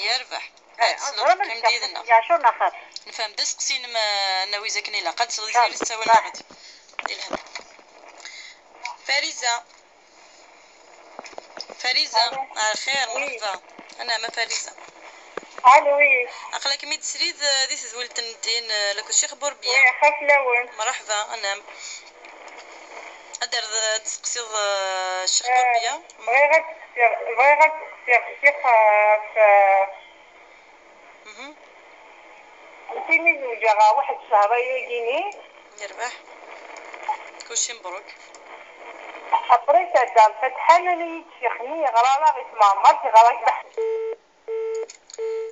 Yerbeḥ. Eh, ad tesleḍ, ẓer ma teqqim-d yid-neɣ. Yaɛcur neɣ xaṭi. Nefhem-d aseqsi-inem, eh, nawi akken ilaq. Ad tesleḍ i tiririt, ttawil-nneɣ-d. Di lehna. Fariza. Fariza, ɣer lxir, mṛeḥba. Anɛam a Fariza. Allo, oui. Aql-ikem-id srid, eh, di tedwilt n ddin, eh, la Ccix Bourbia. Oui, xef lawen. Mṛeḥba, anɛam. Ad d-, ad d-testeqsiḍ, eh, Ccix Bourbia? Bɣiɣ ad d-steqsiɣ, bɣiɣ ad d-steqsiɣ ccix, eh, ɣef, eh, Mhm. Nekkini zewǧeɣ ɣer waḥed ccehṛ ayagi-ni. Yerbeḥ. Kulci mebruk. Après, tadda Lfatiḥa, nnan-iyi-d ccix-nni yeɣra ala ɣef Mɛemmer, yeɣra deg Beḥ.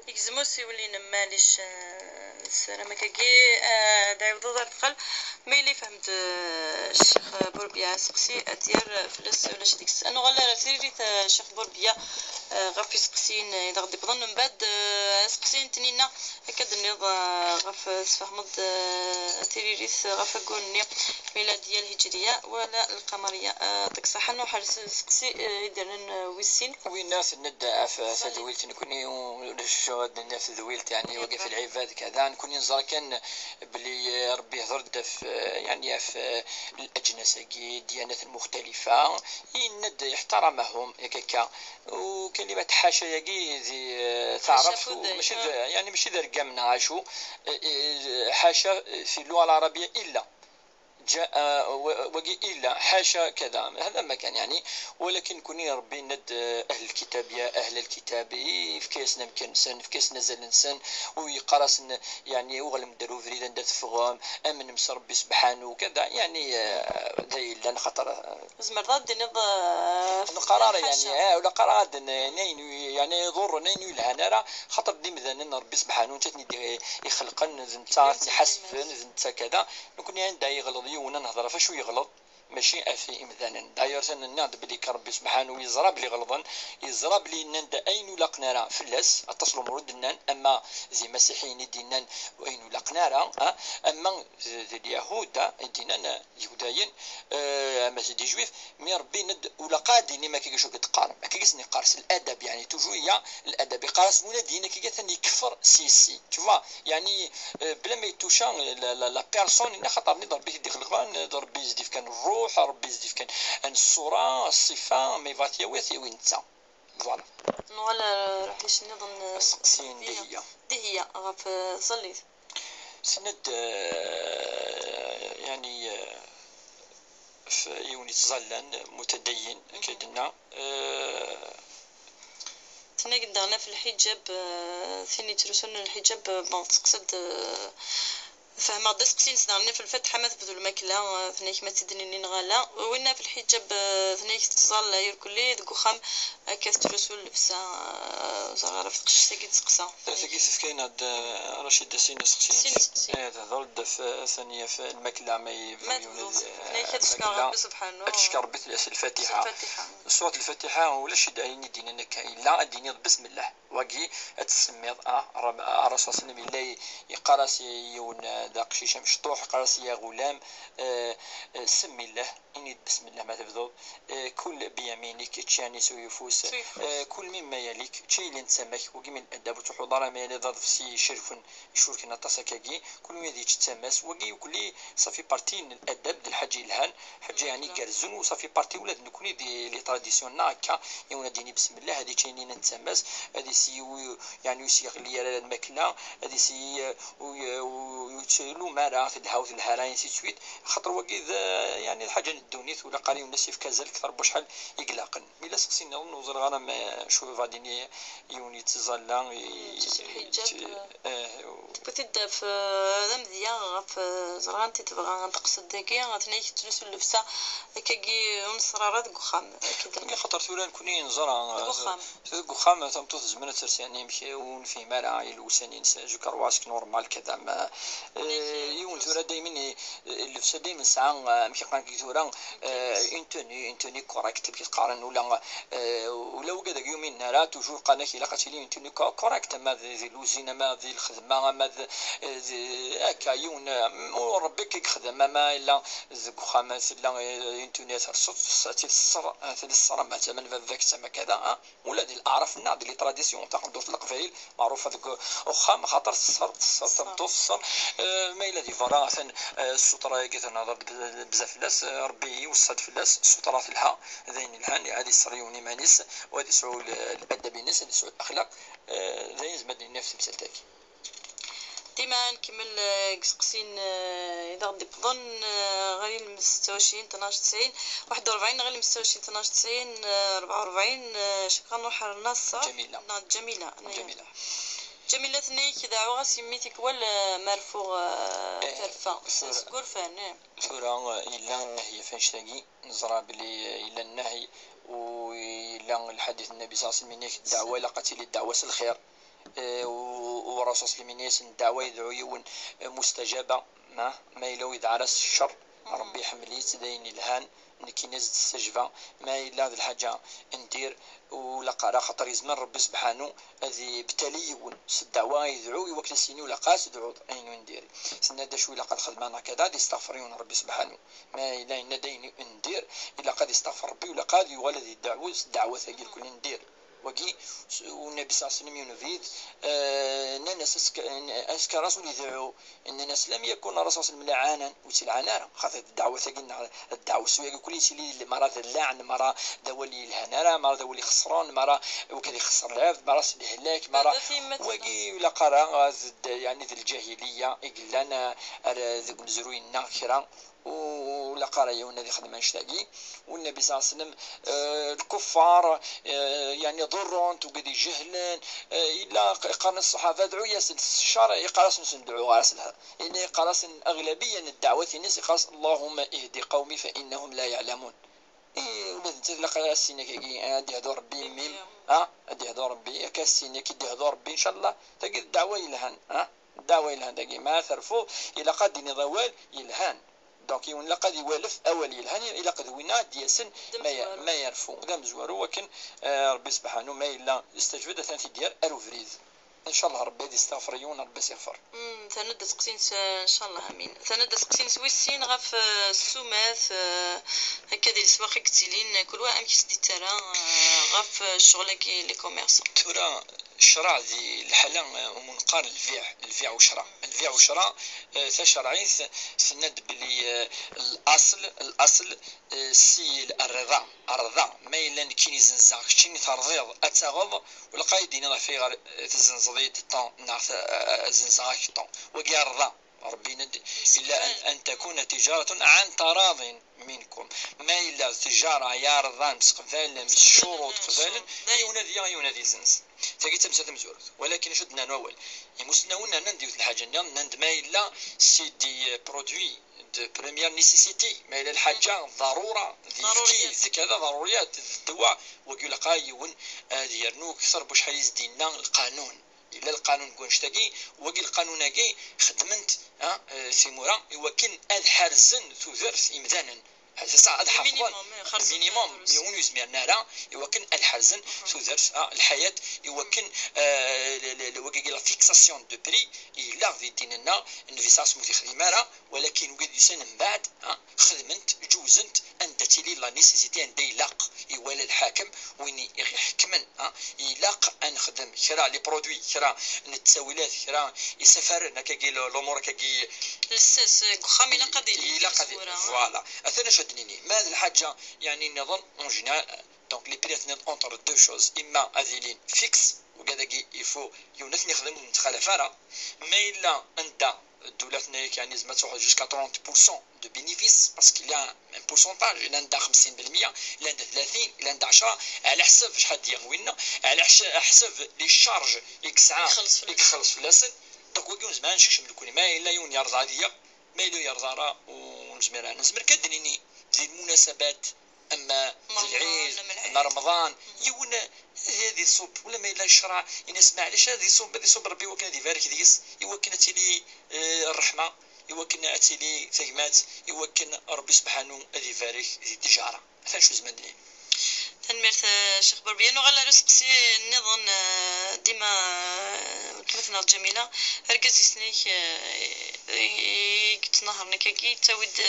Yegzem usiwel-inem, maɛlic, eh, ssarameɣ akkagi, eh, ad d-ɛiwdeḍ ar dexxel. Ma yella yefhem-d, eh, Ccix Burbiya aseqsi, ad d-yerr fell-as, ulac deg-s. Ad nuɣal ar tririt, eh, Ccix Burbiya, eh, ɣef iseqsiyen i d aɣ-d-iwwḍen. Mbeɛd, eh, aseqsi n Tninna, akka d-tenniḍ, eh, ɣef tesfehmeḍ, eh, tiririt ɣef waggur-nni, miladiya lhijriya wala lqamariya. Eh, ṭṭik ṣaḥa, nruḥ ar s-, aseqsi, eh, i d-rnan, eh, wis sin. Winna tenna-d ɣef tadwilt, nekkni ulac ad d-naf tadwilt, yeɛni, wagi fi lɛibad, kada, nekkni neẓra kan belli, eh, Rebbi ihder-d ɣef, eh, yeɛni, ɣef, eh, leǧnas-agi, ddyanat lmuxtalifa, yenna-d iḥtaramahum, yak akka. Ukalimat ḥaca-yagi di, eh, taɛrabt, mačči d, yeɛni, mačči d argam neɣ acu, eh, eh, ḥaca fi lluɣa lɛarabiya illa. جاء، آه، و-، وقيل إلا حاشا كذا، هذا ما كان يعني. ولكن كوني ربي ند، آه، أهل الكتاب، يا أهل الكتاب، يفكيسنا مكان نسن، يفكيسنا زل نسن، ويقرسن يعني وغلم درو فريدا دا تفغم، أمن مس ربي سبحانه وكذا يعني، آه، ذا إلا خطر، آه، زمر ضد نض، آه، نقرار يعني، حاشا. آه، ولا قرار هذا ن-، نين يعني يضر، نين يلهى نرى، خطر دي مذنن ربي سبحانه وتعالى دي يخلقن ذن تعرف يحسبن ذن كذا. Nekkni anda yeɣleḍ yiwen, ad nehder ɣef wacu yeɣleḍ, mačči ɣef yimdanen. D'ailleurs, ad nenniɣ-d belli kan Rebbi Sebḥanu yeẓra belli ɣelḍen, yeẓra belli nnan-d ayen ur laqen ara fell-as, aṭas n lumuṛ i d-nnan, ama d imasiḥiyen i d-yennan ayen ur laqen ara, ah, ama d, d Lyahuda i d-yennan, ah, d Ihudayen, eh, ama d Ijuif, mi Rebbi yenna-d, ur laq ad d-tinim akka acu i d-teqqarem. Akka i sen-yeqqar s ladab, yeɛni, toujours il y a ladab. Yeqqar-as, win ad d-yini akka atan yekfer s yessi. Tu vois, yeɛni, eh, bla ma yettuca la, la, la personne, yenna xaṭer-nni d Rebbi i t-id-ixelqen, d Rebbi i s-d-ifkan ṛṛuḥ, Rebbi i s-d-ifkan ṣṣura, ṣṣifa, ma yebɣa ad t-yawi, ad t-yawi netta. Voilà. Nuɣal ar uḥric nniḍen, eh, aseqsi n Dihiya. Dihiya, ɣef, eh, tẓallit. Tenna-d, eh, yeɛni, eh, f-, yiwen yettẓallan, mutadayyin, akka i d-tenna. Eh, tenna-d daɣen ɣef lḥiǧab, eh, tin yettrusun lḥiǧab, eh, bon, teqsed, eh, Fehmeɣ-d aseqsi-ines daɣen ɣef lfatiḥa, ma tebdu lmakla, eh, tenna-k ma tt-id-nini neɣ ala. Winna ɣef lḥiǧab, eh, tenna-k tettẓalla irkelli deg uxxam, akka tettlusu llebsa, eh, ur ẓriɣ ara ɣef teqcict-agi d-teqsa. Tagi tefka-aneɣ-d, eh, Racida sin iseqsiyen. Sin iseqsiyen. Eh, tehder-d ɣef, eh, atan ɣef lmakla, ma yebɣu yiwen ad, eh, tenna-k ad teckeṛ Rebbi subḥanu. Ad teckeṛ Rebbi s lfatiḥa. S lfatiḥa. Surat lfatiḥa, ulac ayen i d-yennan akka, yella ad d-tiniḍ besmellah. Wagi ad tsemmiḍ, ah, Rab-, ah, Ṛṛasul ṣalla Llahu ɛalayhi wa sallam yella yeqqar-as i yiwen, eh, d aqcic amecṭuḥ, yeqqar-as: "Ya ɣulam, eh, eh, semmi Llah, ini-d besmellah ma tebduḍ, eh, kul biyaminik, ečč yeɛni s uyeffus, s uyeffus, eh, kul mimma yalik, ečč ayen yellan d tama-k." Wagi min adab, ur tṛuḥuḍ ara ma yella d aḍebsi icerken, icurken aṭas akkagi, kul mi ad yečč d tama-s, wagi yukli, ça fait partie n ladab d lḥaǧa yelhan, ḥaǧa yeɛni igerrzen, u ça fait partie ula d nekkni di les traditions-nneɣ akka, yiwen ad d-yini besmellah, ad yečč ayen yellan d tama-s, ad yesyi u-, yeɛni ur s-yeɣli ara lmakla, ad yesyi, eh, u-, u-, ur yettlum ara, telha u telha ara, ainsi de suite, xaṭer wagi d, yeɛni d lḥaǧa n ddunit, ula qqar yiwen ad s-yefk azal kter n wacḥal i ilaqen. Mi yella seqsi nniḍen, ur ẓriɣ ara ma acu bɣa d-yini yiwen yettẓalla, i-, s lḥiǧab, yetti-, eh, eh, tewwi-t-id ɣef, eh, d amedya ɣef, eh, ẓriɣ anti tebɣa ad teqsed dagi, tenna-k tettlusu llebsa akkagi ur neṣṣer ara deg uxxam, akka i d-, xaṭer tura nekkni neẓra, deg uxxam. Deg uxxam, tameṭṭut tezmer ad ters, yeɛni, amek ur nefhim ara i llebsa-nni-ines, je crois que normal, kada, ma, eh, yiwen tura daymen, eh, llebsa daymen tesɛa, eh, amek i qqaren deg tura, eh, une tenue, une tenue correcte, amek i qqaren, ula, eh, ula wigad ur yuminen ara, toujours qqaren-ak ilaq ad tili une tenue co-, correcte, ama d, di luzin, ama di lxedma, ama d, eh, d, akka, yiwen, eh, u Rebbi akka i yexdem, ama yella deg uxxam, tella, eh, une tenue terseḍ, ad tili tesser, ad tili tesser, ama d tama n baba-k, tama kada, ah. Ula di leɛraf-nneɣ, di les traditions, taqendurt n Leqbayel, meɛrufa deg uxxam, xaṭer tesser, tesser, tameṭṭut tesser. Eh, ma yella di berra, atan, eh, ssutra-agi, ad nehder bzaf fell-as, eh, Rebbi iweṣṣa-d fell-as, ssutra telha, d ayen yelhan, ad iṣer yiwen iman-is, u ad yesɛu l-, ladab-ines, ad yesɛu laxlaq, eh, d ayen nezmer ad d-nini ɣef temsalt-agi. Dima nkemmel, eh, deg iseqsiyen, eh, i d aɣ-d-iwwḍen, eh, ɣer ilem setta u ɛecrin, tnac tesɛin, waḥed u rebɛin, ɣer ilem setta u ɛecrin, tnac tesɛin, eh, rebɛa u rebɛin, eh, cukran ur ḥerren ass-a. Ǧamila. Neɣ d Ǧamila. Ǧamila. Ǧamila tenna-yak: "Deɛɛuɣ-as i mmi tikwal, eh, ma rfuɣ, eh, eh, terfa." Tura, seg urfan, eh. Tura, eh, yella nnehya ɣef annect-agi, neẓra belli, eh, yella nnehya, u yella lḥadit n Nnbi ṣalla Llahu ɛalayhi wa sallam, yenna-yak ddeɛwa ilaq ad tili ddeɛwa s lxir. Eh, u, u Ṛṛasul ṣalla Llahu ɛalayhi wa sallam yenna-yasen: "Ddeɛwa yedɛu yiwen, eh, mustajaba, ma, ma yella ur yedɛa ara s ccer, Ṛebbi iḥemmel-itt, d ayen yelhan, nekkini ad s-d-stajba, ma yella d lḥaǧa n dir, ur ilaq ara, xaṭer yezmer Ṛebbi sebḥanu ad ibtali yiwen s ddeɛwa, yedɛu i wakken ad s-yini ur ilaq ara ad tedɛuḍ ayen ur ndir." Tenna-d acu ilaq ad xedmeɣ neɣ kada, ad isteɣfer yiwen Ṛebbi sebḥanu. Ma yella yenna-d ayen n dir, ilaq ad isteɣfer Ṛebbi, ur ilaq ad yuɣal ad iddeɛwu s ddeɛwat-agi lkul n dir. Wagi, s-, u Nnbi ṣalla Llahu ɛalayhi wa sallam yunef-it, eh, nnan-as: "Aska, aska Ṛasul idɛu." Nnan-as: "Lam yakun Ṛṛasul ṣalla Llahu ɛalayhi wa sallam lɛanan." Ur ittelɛan ara, xaṭer ddeɛwat-agi neɣ ddeɛwessu-agi kul yesli mara d llaɛn, mara d awal yelhan ara, mara d awal ixeṣren, mara wekad ixeṣṣer lɛebd, mara s lehlak, mara wagi ur ilaq ara, d, d, yeɛni d lǧahiliya i yellan, eh, ar, deg umezruy-nneɣ kra. U-, ur ilaq ara yiwen ad ixdem annect-agi. U Nnbi ṣalla Llahu ɛalayhi wa sallam, eh, lkuffar, eh, yeɛni ḍurren-t, wigad ijehlen, eh, yella q-, qqaren ṣṣeḥaba: "Dɛu-yasen s ccer", iqqar-asen: "Ur sen-deɛɛuɣ ara s lxir." Yella iqqar-asen, aɣlabiya n ddeɛwat-ines, iqqar-as: "Allahumma ihdi qawmi fa innahum la ya'lamun." I, ula d nettat ilaq ara s-tini akkagi, ad d-ihdu Ṛebbi i mmi-m, ha? Ad d-ihdu Ṛebbi, akka s-tini akka i d-ihdu Ṛebbi, ncallah. Tagi d ddeɛwa yelhan, ha? Ddeɛwa yelhan tagi. Ma terfuḍ, ilaq ad d-tiniḍ awal yelhan. Donc, yiwen ilaq ad iwalef awal yelhan, ilaq d winna ad d-yasen ma ya-, ma yerfu. D amezwaru, wakken, eh, Ṛebbi sebḥanu ma yella yestajeb-d, atan t-id-yerr ar ubrid. Ncallah Ṛebbi ad isteɣfer yiwen, Ṛebbi ad s-iɣfer. Mm, terna-d aseqsi-ines, eh, ncallah, amin. Terna-d aseqsi-ines wis sin ɣef, eh, ssumat, eh, akka di leswaq i yettilin, kul wa amek i s-d-ittarra, eh, ɣef, eh, ccɣel-agi, les commerçants. Tura, ccṛeɛ di lḥala, eh, umi neqqar lbiɛ, lbiɛ u ccṛeɛ. Lbiɛ u ccṛeɛ, eh, tacerɛit tenna-d belli, eh, laṣel, laṣel, eh, ssi rriḍa, rriḍa. Ma yella nekkini zenzeɣ, keččini terḍiḍ, ad taɣeḍ, ur ilaq ara d-tiniḍ ɣef ayɣer, eh, tezzenzeḍ-iyi-d Tom, neɣ ta-, eh, zenzeɣ-ak Tom. Wagi rriḍa. Ṛebbi yenna-d, illa an, an takuna tijaratun an taradin minkum. Ma yella tijara yerḍan mseqbalen s ccuruṭ qbalen, yiwen ad yaɣ, yiwen ad izzenz. Tagi d tamsalt tamezwarut. Walakin acu d-nnan wawal? Imusnawen nnan-d yiwet n lḥaǧa nniḍen, nnan-d ma yella c'est des produits de première nécessité, ma yella lḥaǧa ḍarura, d ayefki, d kada, ḍaruriyat, d ddwa, wagi ilaq yiwen ad yernu kter n wacḥal i s-d-yenna lqanun. Yella lqanun deg wannect-agi, wagi lqanun-agi xedmen-t, ah, eh, timura iwakken ad ḥerzen tudert imdanen. Ad, ad ḥafḍen minimum, eh, xerṣen minimum, yiwen ur yezmiren ara iwakken ad ḥerzen tudert, ah, lḥayat, iwakken, eh, le, le, le, wagi la fixation de prix, yella di ddin-nneɣ, Nnbi s asmu ur t-yexdim ara, walakin wid yusan mbeɛd, ah, xedmen-t, ǧewzen-t, anda tili la nécessité, anda ilaq, iwala lḥakem, win i ɣ-iḥekmen, ah, ilaq ad nexdem kra, les produits, kra n ttawilat, kra isafaren, akkagi l-, l'umur, akkagi. Lsas, eh, deg uxxam ilaq ad ilin, ilaq ad, voilà. Atan acu ad d-nini. Ma d lḥaǧa, yeɛni, nniḍen, en général, donc, les prix ad ten-nini entre deux choses. Imma ad ilin fixe, wigad-agi, il faut yiwen ad ten-ixdem, ur nettxalaf ara. Ma yella anda ddula tenna-yak, yeɛni, zma ad truḥ jusqu'à trente pour cent de bénéfice, parce qu'il y a un pourcentage, yella anda xemsin بالمية, yella anda tlata, yella anda ɛecra, ɛla ḥsab acḥal d-yaɣ winna, ɛla ḥsa-, ḥsab les charges i yesɛa, i ixelleṣ fell-asen. Donc, wagi ur nezmir ad nsekcem nekkni. Ma yella yiwen yerẓa ad yaɣ, ma yella ur yerẓa ara, ur nezmir ara. Nezmer kan ad d-nini, di lmunasabat, ama d lɛid, ama remḍan, yiwen ad iṣubb, wala ma yella ccṛeɛ, ini-as, maɛlic, ad iṣubb, ad iṣubb Ṛebbi iwakken ad ibarek deg-s, iwakken ad tili, eh, ṛṛeḥma, iwakken ad tili tagmat, iwakken Ṛebbi subḥanu ad ibarek di ttijara. Atan acu zman d-nini. Tanemmirt, eh, Ccix Burbiya. Nuɣal ar useqsi nniḍen, eh, dima, eh, weltma-tneɣ Ǧamila. Argaz-is-nnek, eh, i yettnahṛen akkagi, yettawi-d,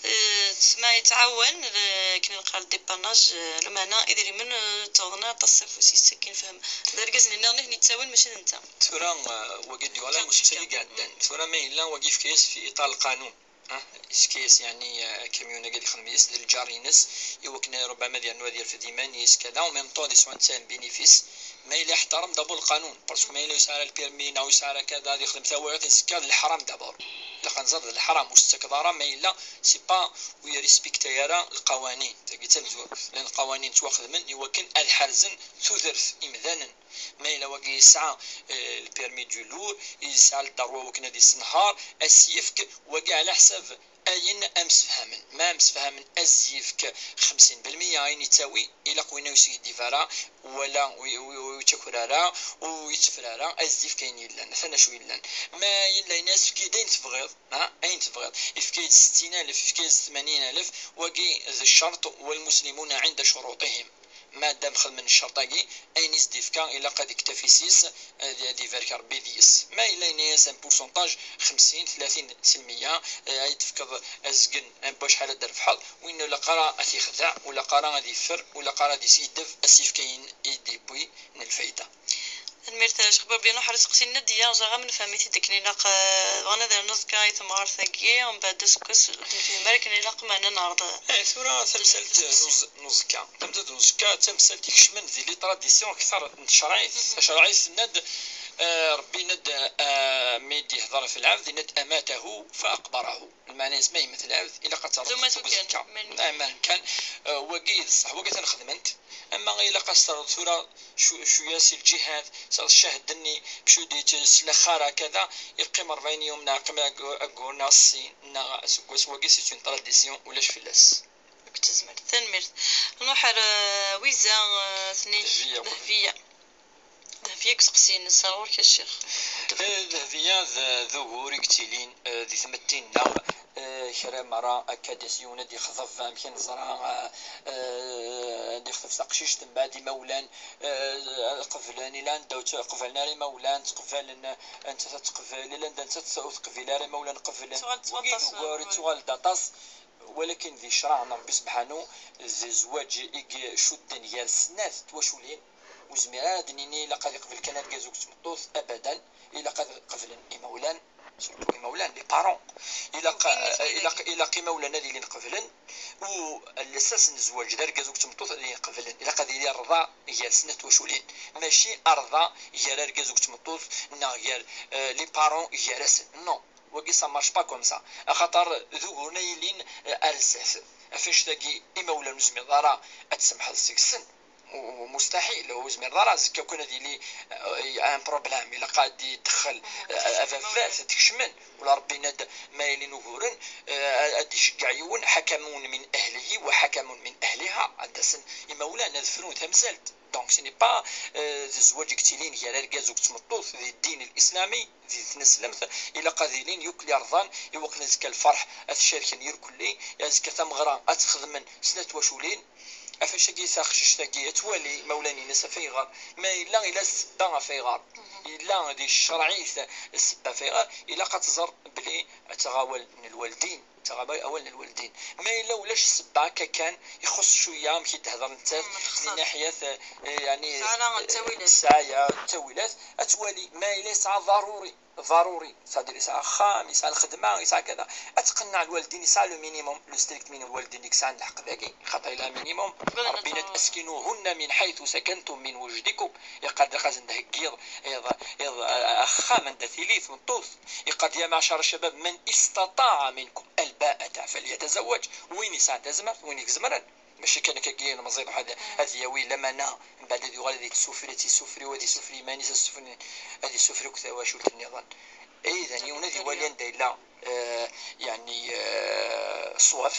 eh, tesma yettɛawan, eh, akken i neqqar dépannage, eh, lameɛna idrimen, eh, ttawḍen aṭas s afus-is, akken nefhem. D argaz-nni nniḍen i ten-yettawin, mačči d netta. Tura, eh, wagi d-yuɣal am useqsi i iɛeddan. Tura ma yella wagi yefka-yas fi iṭar lqanun. Ah, yefka-yas, yeɛni, eh, akamyun-agi ad ixdem yis d lǧar-ines, iwakken ṛubama ad yernu ad yerfed iman-is, kada, en même temps ad yesɛu netta un bénéfice, ma yella iḥtaram d'abord lqanun, parce que ma yella ur yesɛi ara lpirmi, neɣ ur yesɛi ara kada, ad yexdem tawiɣt, azekka d leḥram d'abord. Ilaq ad nẓer d leḥram, ur s-tettakeḍ ara, ma yella, c'est pas, ur yerrispektay ara lqawanin. Tagi d tamezwarut. Llan lqawanin ttwaxedmen iwakken ad ḥerzen tudert imdanen. Ma yella wagi yesɛa, eh, le permis du lourd, yesɛa ldarwa wakken ad yessenher, ad s-yefk wagi ɛla ḥsab ayen amsefhamen. Ma amsefhamen ad s-yefk xemsin بالمية ayen yettawi, ilaq winna ur yesgiddib ara, wala ur, ur, ur yettaker ara, ur yetteffer ara, ad s-yefk ayen yellan. Atan acu yellan. Ma yella yenna-as efk-iyi-d ayen tebɣiḍ, ha, ayen tebɣiḍ. Efk-iyi-d settin alef, efk-iyi-d tmanyin alef, wagi d ccerṭ, والمسلمون عند شروطهم. Ma dam xedmen ccerṭ-agi, ayen i s-d-ifka ilaq ad iktafi s-is, ad, ad ibarek Ṛebbi deg-s. Ma yella yenna-yas un pourcentage xemsin, tlatin s lmeyya, eh, ad yi-d-tefkeḍ azgen n wacḥal ad d-trebḥeḍ, winna ur ilaq ara ad t-ixdeɛ, ur ilaq ara ad iffer, ur ilaq ara ad iskiddeb, ad s-yefk ayen i d-yewwi n lfayda. Tanemmirt, Ccix Burbiya. Nuḥ ar useqsi n Nadiya, ẓriɣ am nefhem-it-id akken ilaq, eh, bɣan ad rren aẓekka i temɣart-agi, mbeɛd aseggas ur t-nefhim ara akken ilaq, meɛna neɛreḍ. Eh, tura tamsalt n uẓ-, n uẓekka. Tamsalt n uẓekka d tamsalt ikecmen di les traditions akter n tcerɛit. Tacerɛit tenna-d, eh, Ṛebbi yenna-d, eh, mi d-ihdeṛ ɣef lɛebd, yenna-d: "Amatahu fa aqbarahu." Lmeɛna-s ma yemmet lɛebd, ilaq ad terreḍ deg uẓekka. Ah, ma kan, eh, wagi d ṣṣeḥ, wagi atan xedmen-t. Ama ilaq ad s-terreḍ tura cu-, cwiya si lǧihad, s ccahd-nni, bac ur d-yettlaxar hakada, yeqqim rebɛin yum neɣ yeqqim ag-, aggur neɣ sin neɣ aseggas, wagi c'est une tradition, ulac fell-as. Akked tezmert. Tanemmirt. Nruḥ ar, eh, Wiza, eh, tnit Dehbiya. Dehbiya. Dehbiya deg useqsi-ines, ar ɣur-k a ccix. Eh, Dehbiya d, d ugur i yettilin, eh, di tmetti-nneɣ, eh, kra merra akka d-yas yiwen ad yexḍeb amek i neẓra, eh, eh, ad yexḍeb taqcict, mbeɛd imawlan, eh, qeblen, ila anda ur tt-qbalen ara imawlan, ttqbalen, eh, nettat ad teqbel, ila anda nettat ur teqbil ara imawlan qeblen. Tuɣal d ugur, eh, tuɣal d aṭas. Walakin di ccṛeɛ n Ṛebbi sebḥanu, d zzwaǧ i icudden gar snat twaculin. Ur zmir ara ad nini ilaq ad iqbel kan argaz akked tmeṭṭut, abadan. Ilaq ad qeblen imawlan, surtout imawlan, les parents. Ilaq, ilaq, ilaq imawlan ad ilin qeblen, u lsas n zzwaǧ d argaz akked tmeṭṭut ad ilin qeblen. Ilaq ad yili rrḍa gar snat twaculin, mačči rrḍa gar argaz akked tmeṭṭut neɣ gar, eh, les parents gar-asen. Non. Wagi ça marche pas comme ça, axaṭer d uguren ay yilin, eh, ar zdat. Ɣef annect-agi imawlan ur tezmireḍ ara ad tsemḥeḍ seg-sen. U-, mustaḥil, ur tezmireḍ ara azekka kan ad yili, eh, un problème, ilaq ad d-idexxel, eh, ababat, ad d-kecmen, wala Rebbi yenna-d ma yilin uguren, eh, ad d-iceggeɛ yiwen, حكم من أهله وحكم من أهلها, ad d-asen imawlan ad frun tamsalt. Donc, ce n'est pas, euh, d zzwaǧ i yettilin gar argaz akked tmeṭṭut di ddin lislami, di tneslemt, ilaq ad ilin yakk lirḍan i wakken azekka lferḥ ad t-cerken irkelli, azekka tameɣra ad tt-xedmen snat twaculin. Ɣef wacu-agi taqcict-agi ad twali imawlan-ines ɣef ayɣer, ma yella ila ssebba ɣef ayɣer, yella di ccreɛ-it ssebba ɣef ayɣer, ilaq ad tẓer belli ad taɣ awal n lwaldin. Ttaɣ awal n lwaldin. Ma yella ulac ssebba akka kan, ixuṣṣ cwiya, amek i d-tehder nettat, di naḥyat, eh, yani, tesɛa ttawilat. Tesɛa ttawilat, ad twali. Ma yella yesɛa ḍaruri, ḍaruri, c'est-à-dire yesɛa axxam, yesɛa lxedma, yesɛa kada, ad tqenneɛ lwaldin, yesɛa le minimum, le strict minimum, lwaldin i yesɛan lḥeqq dagi, xaṭer yella minimum. Rebbi yenna-d: "أسكنوهن من حيث سكنتم من وجدكم". Yeqqar-d: "Ilaq ad sen-d-theggiḍ iḍ, iḍ, axxam anda tili tmeṭṭut." Yeqqar-d: "يا معشر الشباب من استطاع منكم الباءة فليتزوج." Win yesɛan tazmert, win i izemren. Mačči kan akkagi ilemẓi ad, ad yawi lamana, mbeɛd ad yuɣal ad yettsufri, ad yessufri, u ad yessufri iman-is, ad yessufri, ad yessufri akk tawacult nniḍen. Idan, yiwen ad iwali anda yella, eh, yani, eh, ṣṣwab.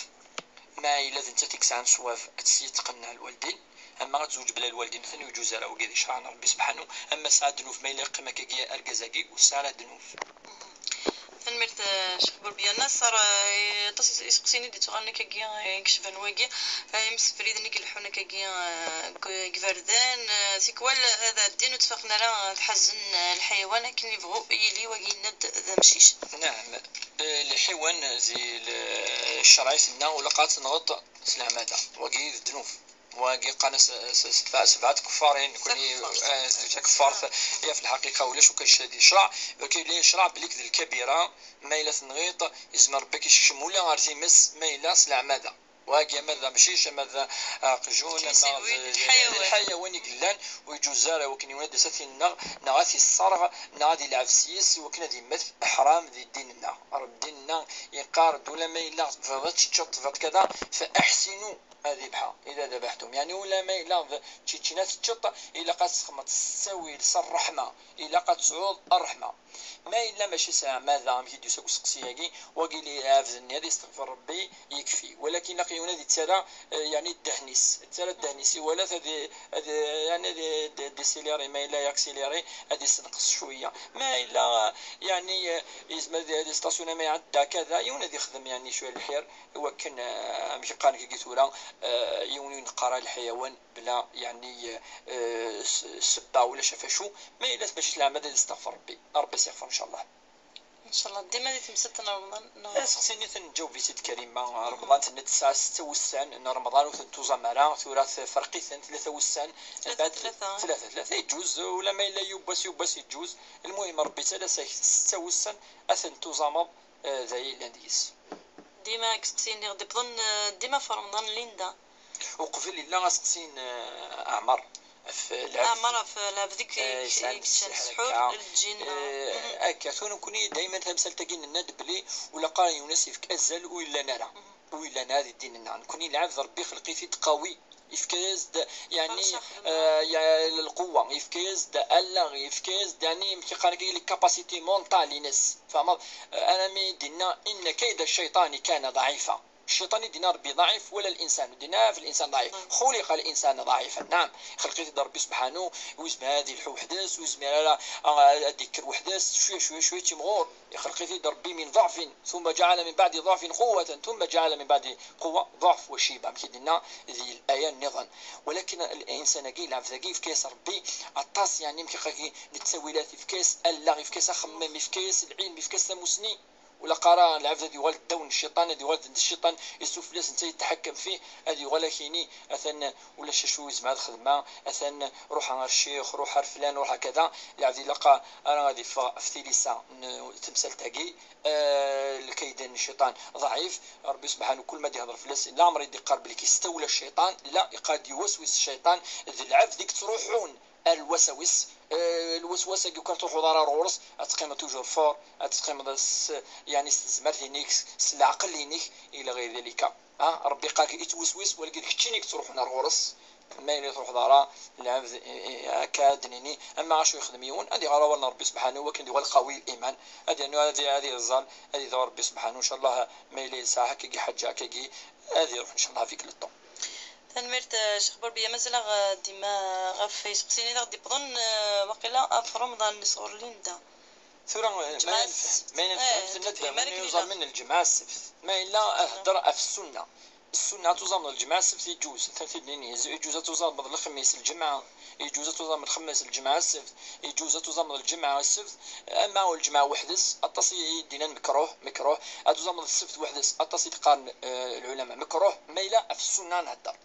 Ma yella d nettat i yesɛan ṣṣwab, ad tt-yetqenneɛ lwaldin. Ama ad tezweǧ bla lwaldin, ur ten-yeǧuz ara, wagi d ccṛeɛ n Ṛebbi subḥanu. Ama tesɛa ddnub, ma yella yeqqim akkagi argaz-agi, ur tesɛi ara ddnub. Tanemmirt, eh, Ccix Burbiya. Naṣer, eh, aṭas is-, iseqsiyen i d-ittuɣalen akkagi, eh, i yecban wagi, eh, imsefriden i ileḥḥun akkagi, eh, deg, deg iberdan, eh, tikwal ad ɛeddin ur ttfaqen ara, eh, ad ḥazen, eh, lḥayawan akken yebɣu yili, wagi yenna-d d amcic. Naɛam. Eh, lḥiwan di l-, ccṛeɛ-iten-a, ur ilaq ad tenɣeḍ s leɛmada. Wagi d ddnub. Wagi qqaren-as s-, s-, sebɛa, sebɛa tkeffarin, nekkni, eh, d takeffart, ya, fi lḥaqiqa ulac akk acu di ccṛeɛ, walakin yella ccṛeɛ belli d lkabira, ma yella tenɣiḍ, yezmer Rebbi ad k-isekcem ula ɣer times, ma yella s leɛmada. Wagi ama d amcic, ama d aqjun, ama d lḥayawan i yellan, ur yeǧuz ara i wakken yiwen ad d-yas ad t-ineɣ, neɣ ad t-isserɣ, neɣ ad ilɛeb s-yes, i wakken ad yemmet, iḥram di ddin-nneɣ. Ṛebbi ddin-nneɣ yeqqar-d, ulamma yella tebɣiḍ ad teččeḍ, tebɣiḍ kada, fa aḥsinu. Ad ibḥa, ida dabaḥtum. Yani, ulamma yella d ččeččina teččeḍ, ilaq ad txedmeḍ s ttawil, s ṛṛeḥma. Ilaq ad tesɛuḍ ṛṛeḥma. Ma yella mačči s leɛmada, amek i d-yusa deg useqsi-agi, wagi li ɛebd-nni ad yesteɣfer Rebbi, yekfi. Walakin ilaq yiwen ad yettarra, eh, yani, ddehn-is. Yettarra ddehn-is, iwala-t ad i-, ad i-, yani, ad i-, d-, disiliri, ma yella yaksiliri, ad yessenqes cwiya. Ma yella, eh, yani, eh, yezmer ad, ad yestasuni ma iɛedda kada, yiwen ad yexdem, yani, cwiya lḥir. Iwakken, eh, amek qqaren dagi tura, eh, yiwen ur ineqqer ara lḥayawan bla, yeɛni, eh, s-, ssebba ulac ɣef acu, ma yella mačči s leɛmada ad yesteɣfer Rebbi. Rebbi ad s-yeɣfer, ncallah. Ncallah, dima di temsalt n Remḍan, neɣ? Aseqsi-nni tenǧaweb-it-id Karima. Remḍan tenna-d tesɛa setta wussan n Remḍan ur ten-tuẓam ara, tura tferq-iten tlata wussan, tlata, mbeɛd tlata. Tlata, tlata, yeǧǧuz, ulamma yella yiwwas, yiwwas yeǧǧuz. Lmuhim, Rebbi yettala-ak setta wussan, ad ten-tuẓameḍ, eh, d aya yellan deg-s. Dima deg useqsi-nni ɣ-d-iwwḍen, eh, dima ɣef Remḍan, Linda. Uqbel yella aseqsi n, eh, Ɛmer ɣef lɛebd. Ɛmer ɣef lɛebd i, eh, i yesɛan ssḥur akka. Lǧin, eh, mhm. Akka, tura nekkni dayman tamsalt-agi nenna-d belli ur ilaq ara yiwen ad s-yefk azal ur yellan ara. Mhm. Ur yellan ara di ddin-nneɣ. Nekkni lɛebd Rebbi ixleq-it-id qawi. Yefka-yas-d, yeɛni, eh, ya-, lquwa, yefka-yas-d allaɣ, yefka-yas-d, yeɛni, amek i qqaren, les capacités mentales-ines. Tfehmeḍ? Eh, armi d-yenna: "إن كيد الشيطان كان ضعيفا". Cciṭan i d-yenna Rebbi ḍɛif, wala linsan, ur d-yenna ɣef linsan ḍɛif. خلق الإنسان ضعيفا. Naɛam, ixleq-it-id Rebbi subḥanu, ur yezmir ara ad yelḥu weḥd-s, ur yezmir ara, ah, ad d-yekker weḥd-s, cwiya, cwiya, cwiya, yettimɣur. Ixleq-it-id Rebbi من ضعف ثم جعل من بعد ضعف قوة ثم جعل من بعد قوة ضعف وشيبة. Amek i d-yenna di laya nniḍen. Walakin linsan-agi, lɛebd-agi, yefka-yas Rebbi aṭas, yeɛni, amek i qqaren, n ttawilat, yefka-yas allaɣ, yefka-yas axemmem, yefka-yas lɛilm, yefka-yas tamusni. Ur ilaq ara lɛebd ad yuɣal ddaw n cciṭan, ad yuɣal d cciṭan, yessufel-as, netta yetḥakkem fih, ad yuɣal ad ak-yini, atan ulac acu yezmer ad xedmeɣ, atan ruḥ ar ccix, ruḥ ar flan, ruḥ ar kada. Lɛebd ilaq ara ad yeffeɣ ɣef tilisa n temsalt-agi, eh, lkayda n cciṭan ḍɛif. Rebbi subḥanu kul ma d-ihder fell-as, laɛmer i d-iqqar belli yestawla cciṭan, la, iqqar-d yewwaswis cciṭan, d lɛebd i yettruḥun Ar lwasawis, eh, lwaswas-agi ur k-truḥuḍ ara ar ɣur-s, ad teqqimeḍ toujours fort, ad teqqimeḍ s, yeɛni s tezmert-inek, s, s leɛqel-inek, ila ɣir dalika. Ha, Rebbi yeqqar-ak ittwaswis, walakin d keččini i yettruḥun ar ɣur-s. Ma yella ur truḥeḍ ara, lɛebd, eh, eh, akka ad d-nini, ama acu yexdem yiwen, ad iɣer awal n Rebbi subḥanahu, wakken ad yuɣal qawi l-iman, ad yernu ad, ad yeẓẓal, ad idɛu Rebbi subḥanahu, ncallah, ma yella yesɛa akkagi ḥaǧa akkagi, ad iruḥ ncallah avec le temps. Tanemmirt, eh, Ccix Burbiya. Mazal-aɣ, eh, dima ɣef yisqsiyen i d aɣ-d-iwwḍen, eh, waqila ɣef Remḍan-nni sɣur Linda. Tura, eh, ma nefhem, ma nefhem, eh, tenna-d akken yuẓam lǧemɛa d ssebt. Ma yella ad hedder ɣef ssunna. Ssunna ad tuẓameḍ lǧemɛa d ssebt, yeǧǧuz. Atan tid-nni, yeǧǧuz ad tuẓameḍ lexmis, lǧemɛa. Yeǧǧuz ad tuẓameḍ lexmis, lǧemɛa d ssebt. Yeǧǧuz ad tuẓameḍ lǧemɛa d ssebt. Ama lǧemɛa weḥd-s, aṭas i d-yennan mekruh, mekruh. Ad tuẓameḍ ssebt weḥd-s, aṭas i d-qqaren, eh, lɛulama mekruh. Ma yella ɣef ssunna ad nhedder.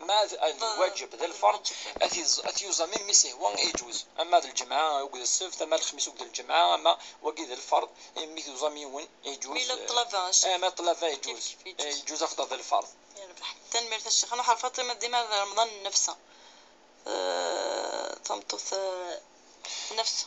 Ma d, d lwaǧeb, d lferḍ, ad t-yuẓ-, ad t-yuẓam imi s-ihwa, yeǧuz. Ama d lǧemɛa akked ssebt, ama lexmis akked lǧemɛa, ama wagi d lferḍ, imi tuẓam yiwen, yeǧuz. Mi yella ṭṭlaba, eh, ma ṭṭlaba, yeǧuz. Kif, kif, yeǧuz. Eh, yeǧuz axaṭer d lferḍ. Yerbeḥ. Tanemmirt a Ccix. Ad nruḥ ɣer Faṭima Dima d Remḍan n Nefsa. Eh, tameṭṭut, eh, n Nefsa.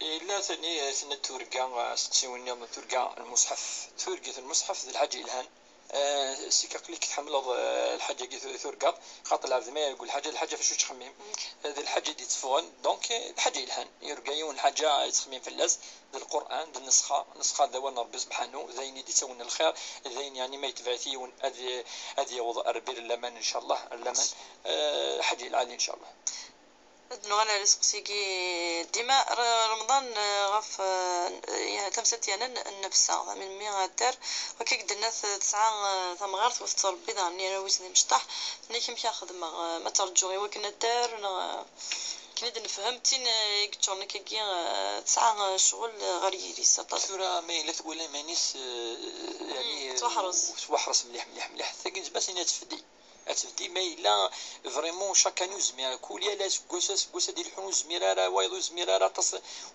Yella tani, eh, tenna-d turga, eh, asteqsi-nni nniḍen, turga n lmuṣḥef. Turga n lmuṣḥef d lḥaǧa yelhan. Eh, sika aql-ik tḥemmleḍ, eh, lḥaǧa-agi tu-, turgaḍ, xaṭer lɛebd ma ireggel lḥaǧa, lḥaǧa ɣef acu yettxemmim. Eh, d lḥaǧa i d-yetteffɣen, donc, eh, d lḥaǧa yelhan. Yurga yiwen lḥaǧa yettxemmim fell-as, d Lqur'an, d nnesxa, nnesxa d awal n Rebbi subḥanu, d ayen i d-yettawin lxir, d ayen yeɛni ma yetbeɛ-it yiwen ad, ad yaweḍ ar lbir n laman, ncallah, ar laman, eh, lḥaǧa lɛali, ncallah. Ad nuɣal ar iseqsi-agi dima, R-, Remḍan, eh, ɣef, eh, ya-, tamsalt yernan n nnefsa, melmi ad d-terr, wakka i d-tenna t-, tesɛa, eh, tamɣart, ur tettṛebbi daɣen, yerna wissen d imecṭaḥ, tenna-k amek ara xedmeɣ, eh, ma ttraǧuɣ i wakken ad d-terr, neɣ, eh, akken i d-nefhem, d tin, eh, i yeččuren akkagi, eh, tesɛa, eh, ccɣel, eh, ɣer yiri-s aṭas. Tura ma yella twala iman-is, eh, yeɛni, tettwaḥrez. Tettwaḥrez mliḥ, mliḥ, mliḥ. Tagi n tmes-nni ad tefdi. Ad tebdi ma yella vraiment chaque année ur zmir ara, kul yal aseggas, aseggas ad d-ileḥḥun ur zmir ara, wayeḍ ur zmir ara, aṭas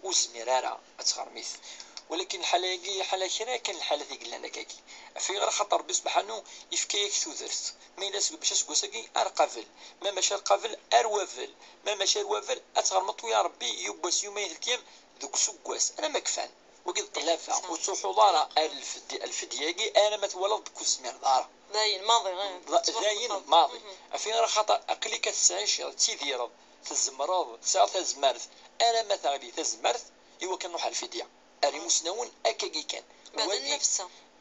ur zmir ara ad tɣermit. Walakin lḥala-agi, lḥala kra kan lḥalat i yellan akkagi. Ɣef ayɣer? Axaṭer Rebbi subḥanu yefka-yak tudert. Ma yella seg-, mačči aseggas-agi ar qabel, ma mačči ar qabel ar wabel, ma mačči ar wabel, ad tɣermeḍ tura Rebbi yiwwas yuma i telkiyam deg useggas, alamma kfan. Wagi d ṭṭlaba, ur ttruḥuḍ ara ar lfed-, lfedya-agi, alamma twalaḍ deg ur tezmireḍ ara. Dayen, maḍi, eh, d-, dayen, maḍi. Mhm. Ɣef ayɣer? Axaṭer aql-ik ad tettɛiciḍ, tettidireḍ, tzemreḍ, tesɛiḍ tazmert, alamma teɣli tazmert, i wakken nruḥ ar lfidya. Ar imusnawen, akkagi kan. Wagi,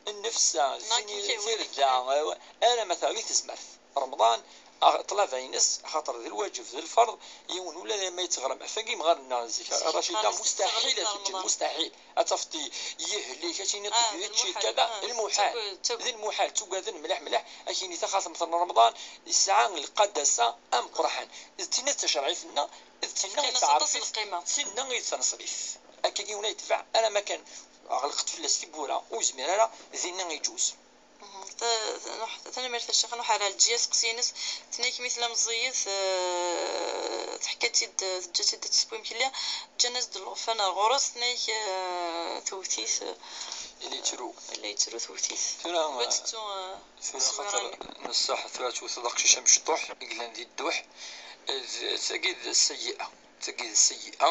nnefsa, tirda, alamma teɣli tezmert. Remḍan, ah, ṭṭlaba-ines, axaṭer d lwaǧeb, d lferḍ, yiwen ula d ma yettɣrem. Ɣef wagi mɣar-nneɣ zik, Racida, mustaḥil ad teǧǧeḍ, mustaḥil. Ad tafeḍ yehli-k, ad tiniḍ, ah, d lmuḥal, kada, ah, lmuḥal. D lmuḥal, ttugaden mliḥ, mliḥ. Ad k-yini taxatemt n Remḍan, yesɛa lqadasa ameqqran. D tinna d tacerɛit-nneɣ, d tinna i tettɛerfit, d tinna i d taneṣlit. Akkagi ur yetbeɛ ara ma kan ɣelqet fell-as tiwwura, ur yezmir ara, dinna iǧuz. Mhm. Ta-, ta-, nuḥ-, tanemmirt a Ccix, nuḥ ar Ɛelǧiya, aseqsi-ines, tenna-k mi tella meẓẓiyet, eh, teḥka-tt-id, eh, teǧǧa-tt-id ad tessew imekli, ǧǧan-as-d llufan ar ɣur-s, tenna-k, eh, tewwet-it, eh, yella yettru. Yella yettru, tewwet-it. Tura, ur tettu, eh, tura xaṭer nessaḥ, tura tewteḍ aqcic amecṭuḥ i yellan di dduḥ, eh, d, tagi d sseyyi'a. Tagi d sseyyi'a,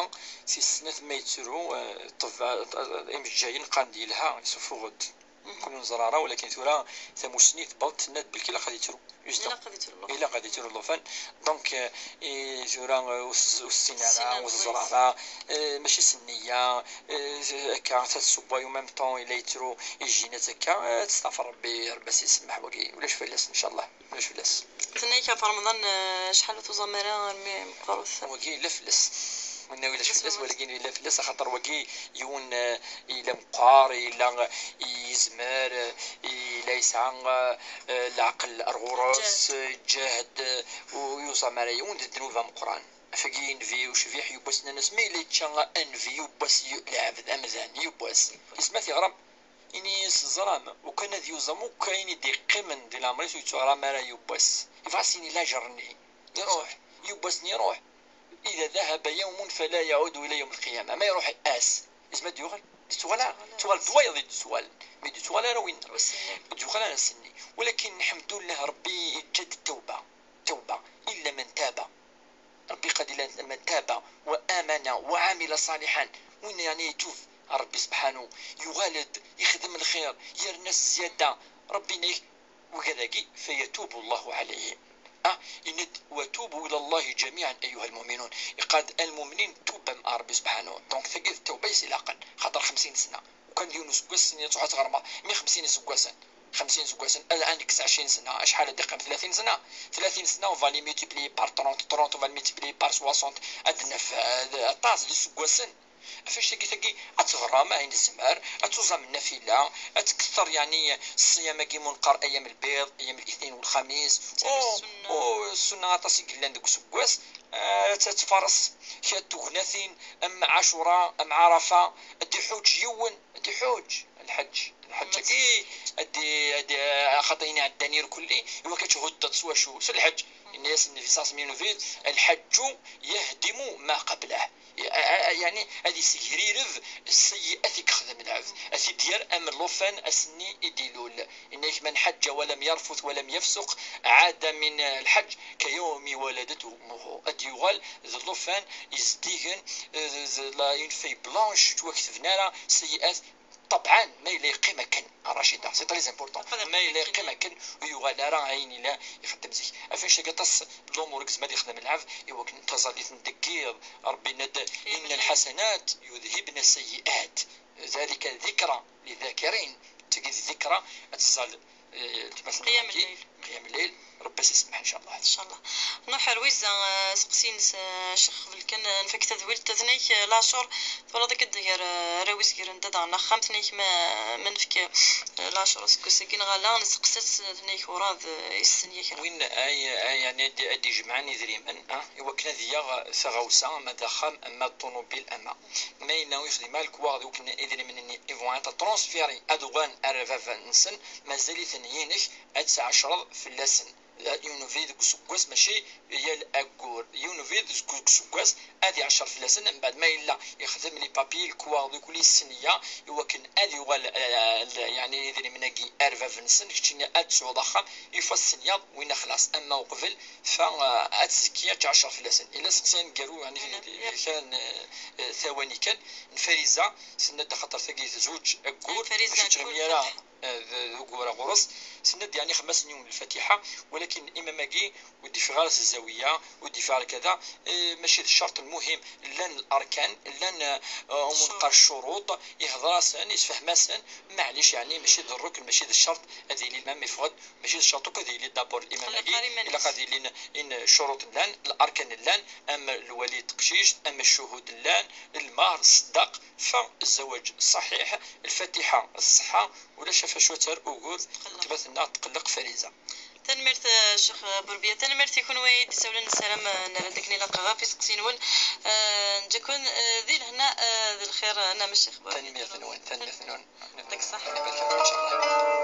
tis snat ma yettru, eh, ṭṭebba, eh, imejjayen qqaren-d yelha, yessufuɣ-d. Mhm. Kul ur neẓri ara, walakin tura tamussni tewweḍ-d, tenna-d belki ilaq ad yettru. Ilaq ad yettru llufan. Ilaq ad yettru llufan. Donc, eh, i tura, eh, ur s-, ur tessin ara, ur teẓra ara, eh, mačči s nniya, eh, akka, ta tsewwa, en même temps, yella yettru, ijjinat akka, eh, testaɣfir Rebbi, Rebbi ad s-isemmeḥ wagi, ulac fell-as, ncallah. Ulac fell-as. Tenna-k ɣef Remḍan, eh, acḥal ur tuẓam ara armi meqqer ur tefhem. Wagi yella fell-as. Winna ulac fell-as, walakin yella fell-as, axaṭer wagi yiwen, eh, yella meqqer, yella, eh, yezmer, eh, yella yesɛa, eh, eh, leɛqel ar ɣur-s, eh, yeǧǧahed, eh, ur yuẓam ara yiwen d ddnub ameqqran. Ɣef wagi nnbi ucbiḥ yiwwas nnan-as, ma yella yečča nnbi yiwwas, y-, lɛebd, amdan, yiwwas. Yezmer ad t-iɣrem. Ini-as, teẓram, ukan ad yuẓam akk ayen i d-yeqqimen di leɛmer-is ur yettuɣram ara yiwwas. Yebɣa ad s-yini lajer-nni. Iruḥ, yiwwas-nni iruḥ. إذا ذهب يوم فلا يعود إلى يوم القيامة. Ma iruḥ ass, yezmer ad d-yuɣal? D tuɣal ara. Tuɣal d wayeḍ i d-tuɣal. Mi d-tuɣal ara winna. D tuɣal ara s-nni. Walakin, lḥemdullah, Rebbi yeǧǧa-d ttawba. Ttawba. إلا من تاب. Ṛebbi qal-d: "Illa man taba wa amana wa amila ṣaliḥan." Win yeɛni itub ɣer Ṛebbi subḥanu, yuɣal-d, yexdem lxir, yerna s zzyada, Ṛebbi yenna-yak, wigad-agi, "Fayatubu Llahu ɛalayhim." Ah, yenna-d: "Wa tubu ila Llahi ǧamiɛan ayyuha lmuminun." Iqal-d: "A lmumnin, tubam ɣer Ṛebbi subḥanu." Donc, tagi d tawba i s-ilaqen, xaṭer xemsin sna. Ukan d yiwen useggas, sin ad truḥ ad tɣermeḍ, mi xemsin iseggasen. Xemsin iseggasen, ad, ad nekkes ɛecrin sna, acḥal ad d-iqqim? Tlatin sna. Tlatin sna, on va les multiplier par trente, trente, on va les multiplier par soixante, ad d-naf, eh, aṭas d iseggasen. Ɣef annect-agi, tagi, ad tbeṛṛem, ayen nezmer, ad tuẓam nnafila, ad tketteṛ, yeɛni, ṣṣyam-agi, mu neqqar ayyam lbiḍ, ayyam litnin u lxamis. U, ssunna. U ssunna aṭas i yellan deg useggas, eh, ad, ad tfaṛes kra n tegnatin, am Ɛacura, am Ɛarafa, ad d-iḥuǧ yiwen, ad d-iḥuǧ. Lḥeǧ, lḥeǧ-agi, ad d-, ad d-, axaṭer ayen iɛeddan irkelli, iwakken ad thuddeḍ s wacu? S lḥeǧ. Yenna-yas Nnbi ṣalla Llahu ɛalayhi wa sallam: "Lḥeǧǧu yahdimu ma qablah." A-, a-, a-, yeɛni, ad yessegrireb sseyyi'at i yexdem lɛebd, ad t-id-yerr am llufan ass-nni i d-ilul. Yenna-yak: "Man ḥajja wa lam yarfut wa lam yafsuq, ɛada min lḥeǧ ka yawmi waladathu ummuhu." Ad d-yuɣal d llufan izeddigen, eh, d, d la, une feuille blanche, ur ttwaketben ara sseyyi'at. Ṭebɛan, ma yella yeqqim akken, a Racida, c'est très important. Ma yella yeqqim akken, ur yuɣal ara ayen yella ixeddem zik. Ɣef annect-agi, aṭas n lumuṛ i yezmer ad yexdem lɛebd iwakken taẓallit n deg yiḍ. Ṛebbi yenna-d: "Inna lḥasanat yudhibna sayyi'at, dhalika dhikra lidhakirin." Tagi d dhikra, ad tẓall, eh, tmasen. Qiyam lleyl. Qiyam lleyl. Ṛebbi ad s-isemmeḥ, ncallah. Ncallah. Nruḥ ar Lwiza, eh, aseqsi-ines, eh, Ccix, qbel kan, eh, nfak tadwilt, tenna-k, eh, laɛcur, twalaḍ akka-d gar, eh, arraw izegren dad ɣer axxam, tenna-k ma, ma nefk, eh, laɛcur aseggas-agi neɣ ala, nesteqsa-tt, eh, tenna-k urɛad, eh, yessen yakra. Win ay, ay, yeɛni ad d-, ad d-ijemɛen idrimen, ah, iwakken ad yaɣ taɣawsa, ama d axxam, ama d ṭunubil, ama. Ma yenna ur yexdim ara lekwaɣeḍ, iwakken idrimen-nni, ils vont être transférés, ad uɣalen ar baba-nsen, mazal-iten yinek, ad tɛecreḍ fell-asen. Yiwen ubrid deg useggas, mačči yal aggur. Yiwen ubrid deg useggas ad iɛeccer fell-asen, mbeɛd ma yella yexdem les papiers, lekwaɣeḍ, ikuli ssenya, iwakken ad yuɣal, eh, yeɛni idrimen-agi ar bab-nsen, keččini ad tesɛuḍ axxam, ifa tessenyaḍ, winna xlas. Ama uqbel, fa, eh, ad tzekki, ad tɛeccer fell-asen. Yella seqsi aneggaru, yeɛni, kra n, eh, tawani kan, n Fariza, tenna-d axaṭer tagi tezweǧ aggur, mačči tettɣimi ara. Eh, d, d ugur-a ɣur-s. Tenna-d, yeɛni, xemmas n yiwen lfatiḥa, walakin imam-agi ur d-ifiɣ ara s zzawiya, ur d-ifiɣ ara kada, eh, mačči d ccerṭ lmuhim. Llan larkan, llan, eh, umu neqqar ccuruṭ, ihder-asen, isfehm-asen, maɛlic, yeɛni, mačči d rrukn, mačči d ccerṭ ad yili limam, iffeɣ-d, mačči d ccerṭ akk ad yili d'abord limam-agi, ilaq ad ilin in ccuruṭ llan, larkan llan, am lwali n teqcict, am ccuhud llan, lmar, ṣṣdaq, fa zzawaǧ ṣṣaḥiḥ, lfatiḥa, ṣṣeḥḥa, ulac ɣef acu ad terr ugur weltma-tneɣ tqelleq Fariza. Tanemmirt, eh, Ccix Burbiya. Tanemmirt i kunwi i d-isawlen. Nessaram, eh, nerra-d akken ilaq ɣef iseqsiyen-nwen. Eh, neǧǧa-ken, eh, di lehna, eh, d lxir, eh, nnameɣ Ccix Burbiya. Tanemmirt-nwen, tanemmirt-nwen. Yɛṭik ṣṣeḥḥa.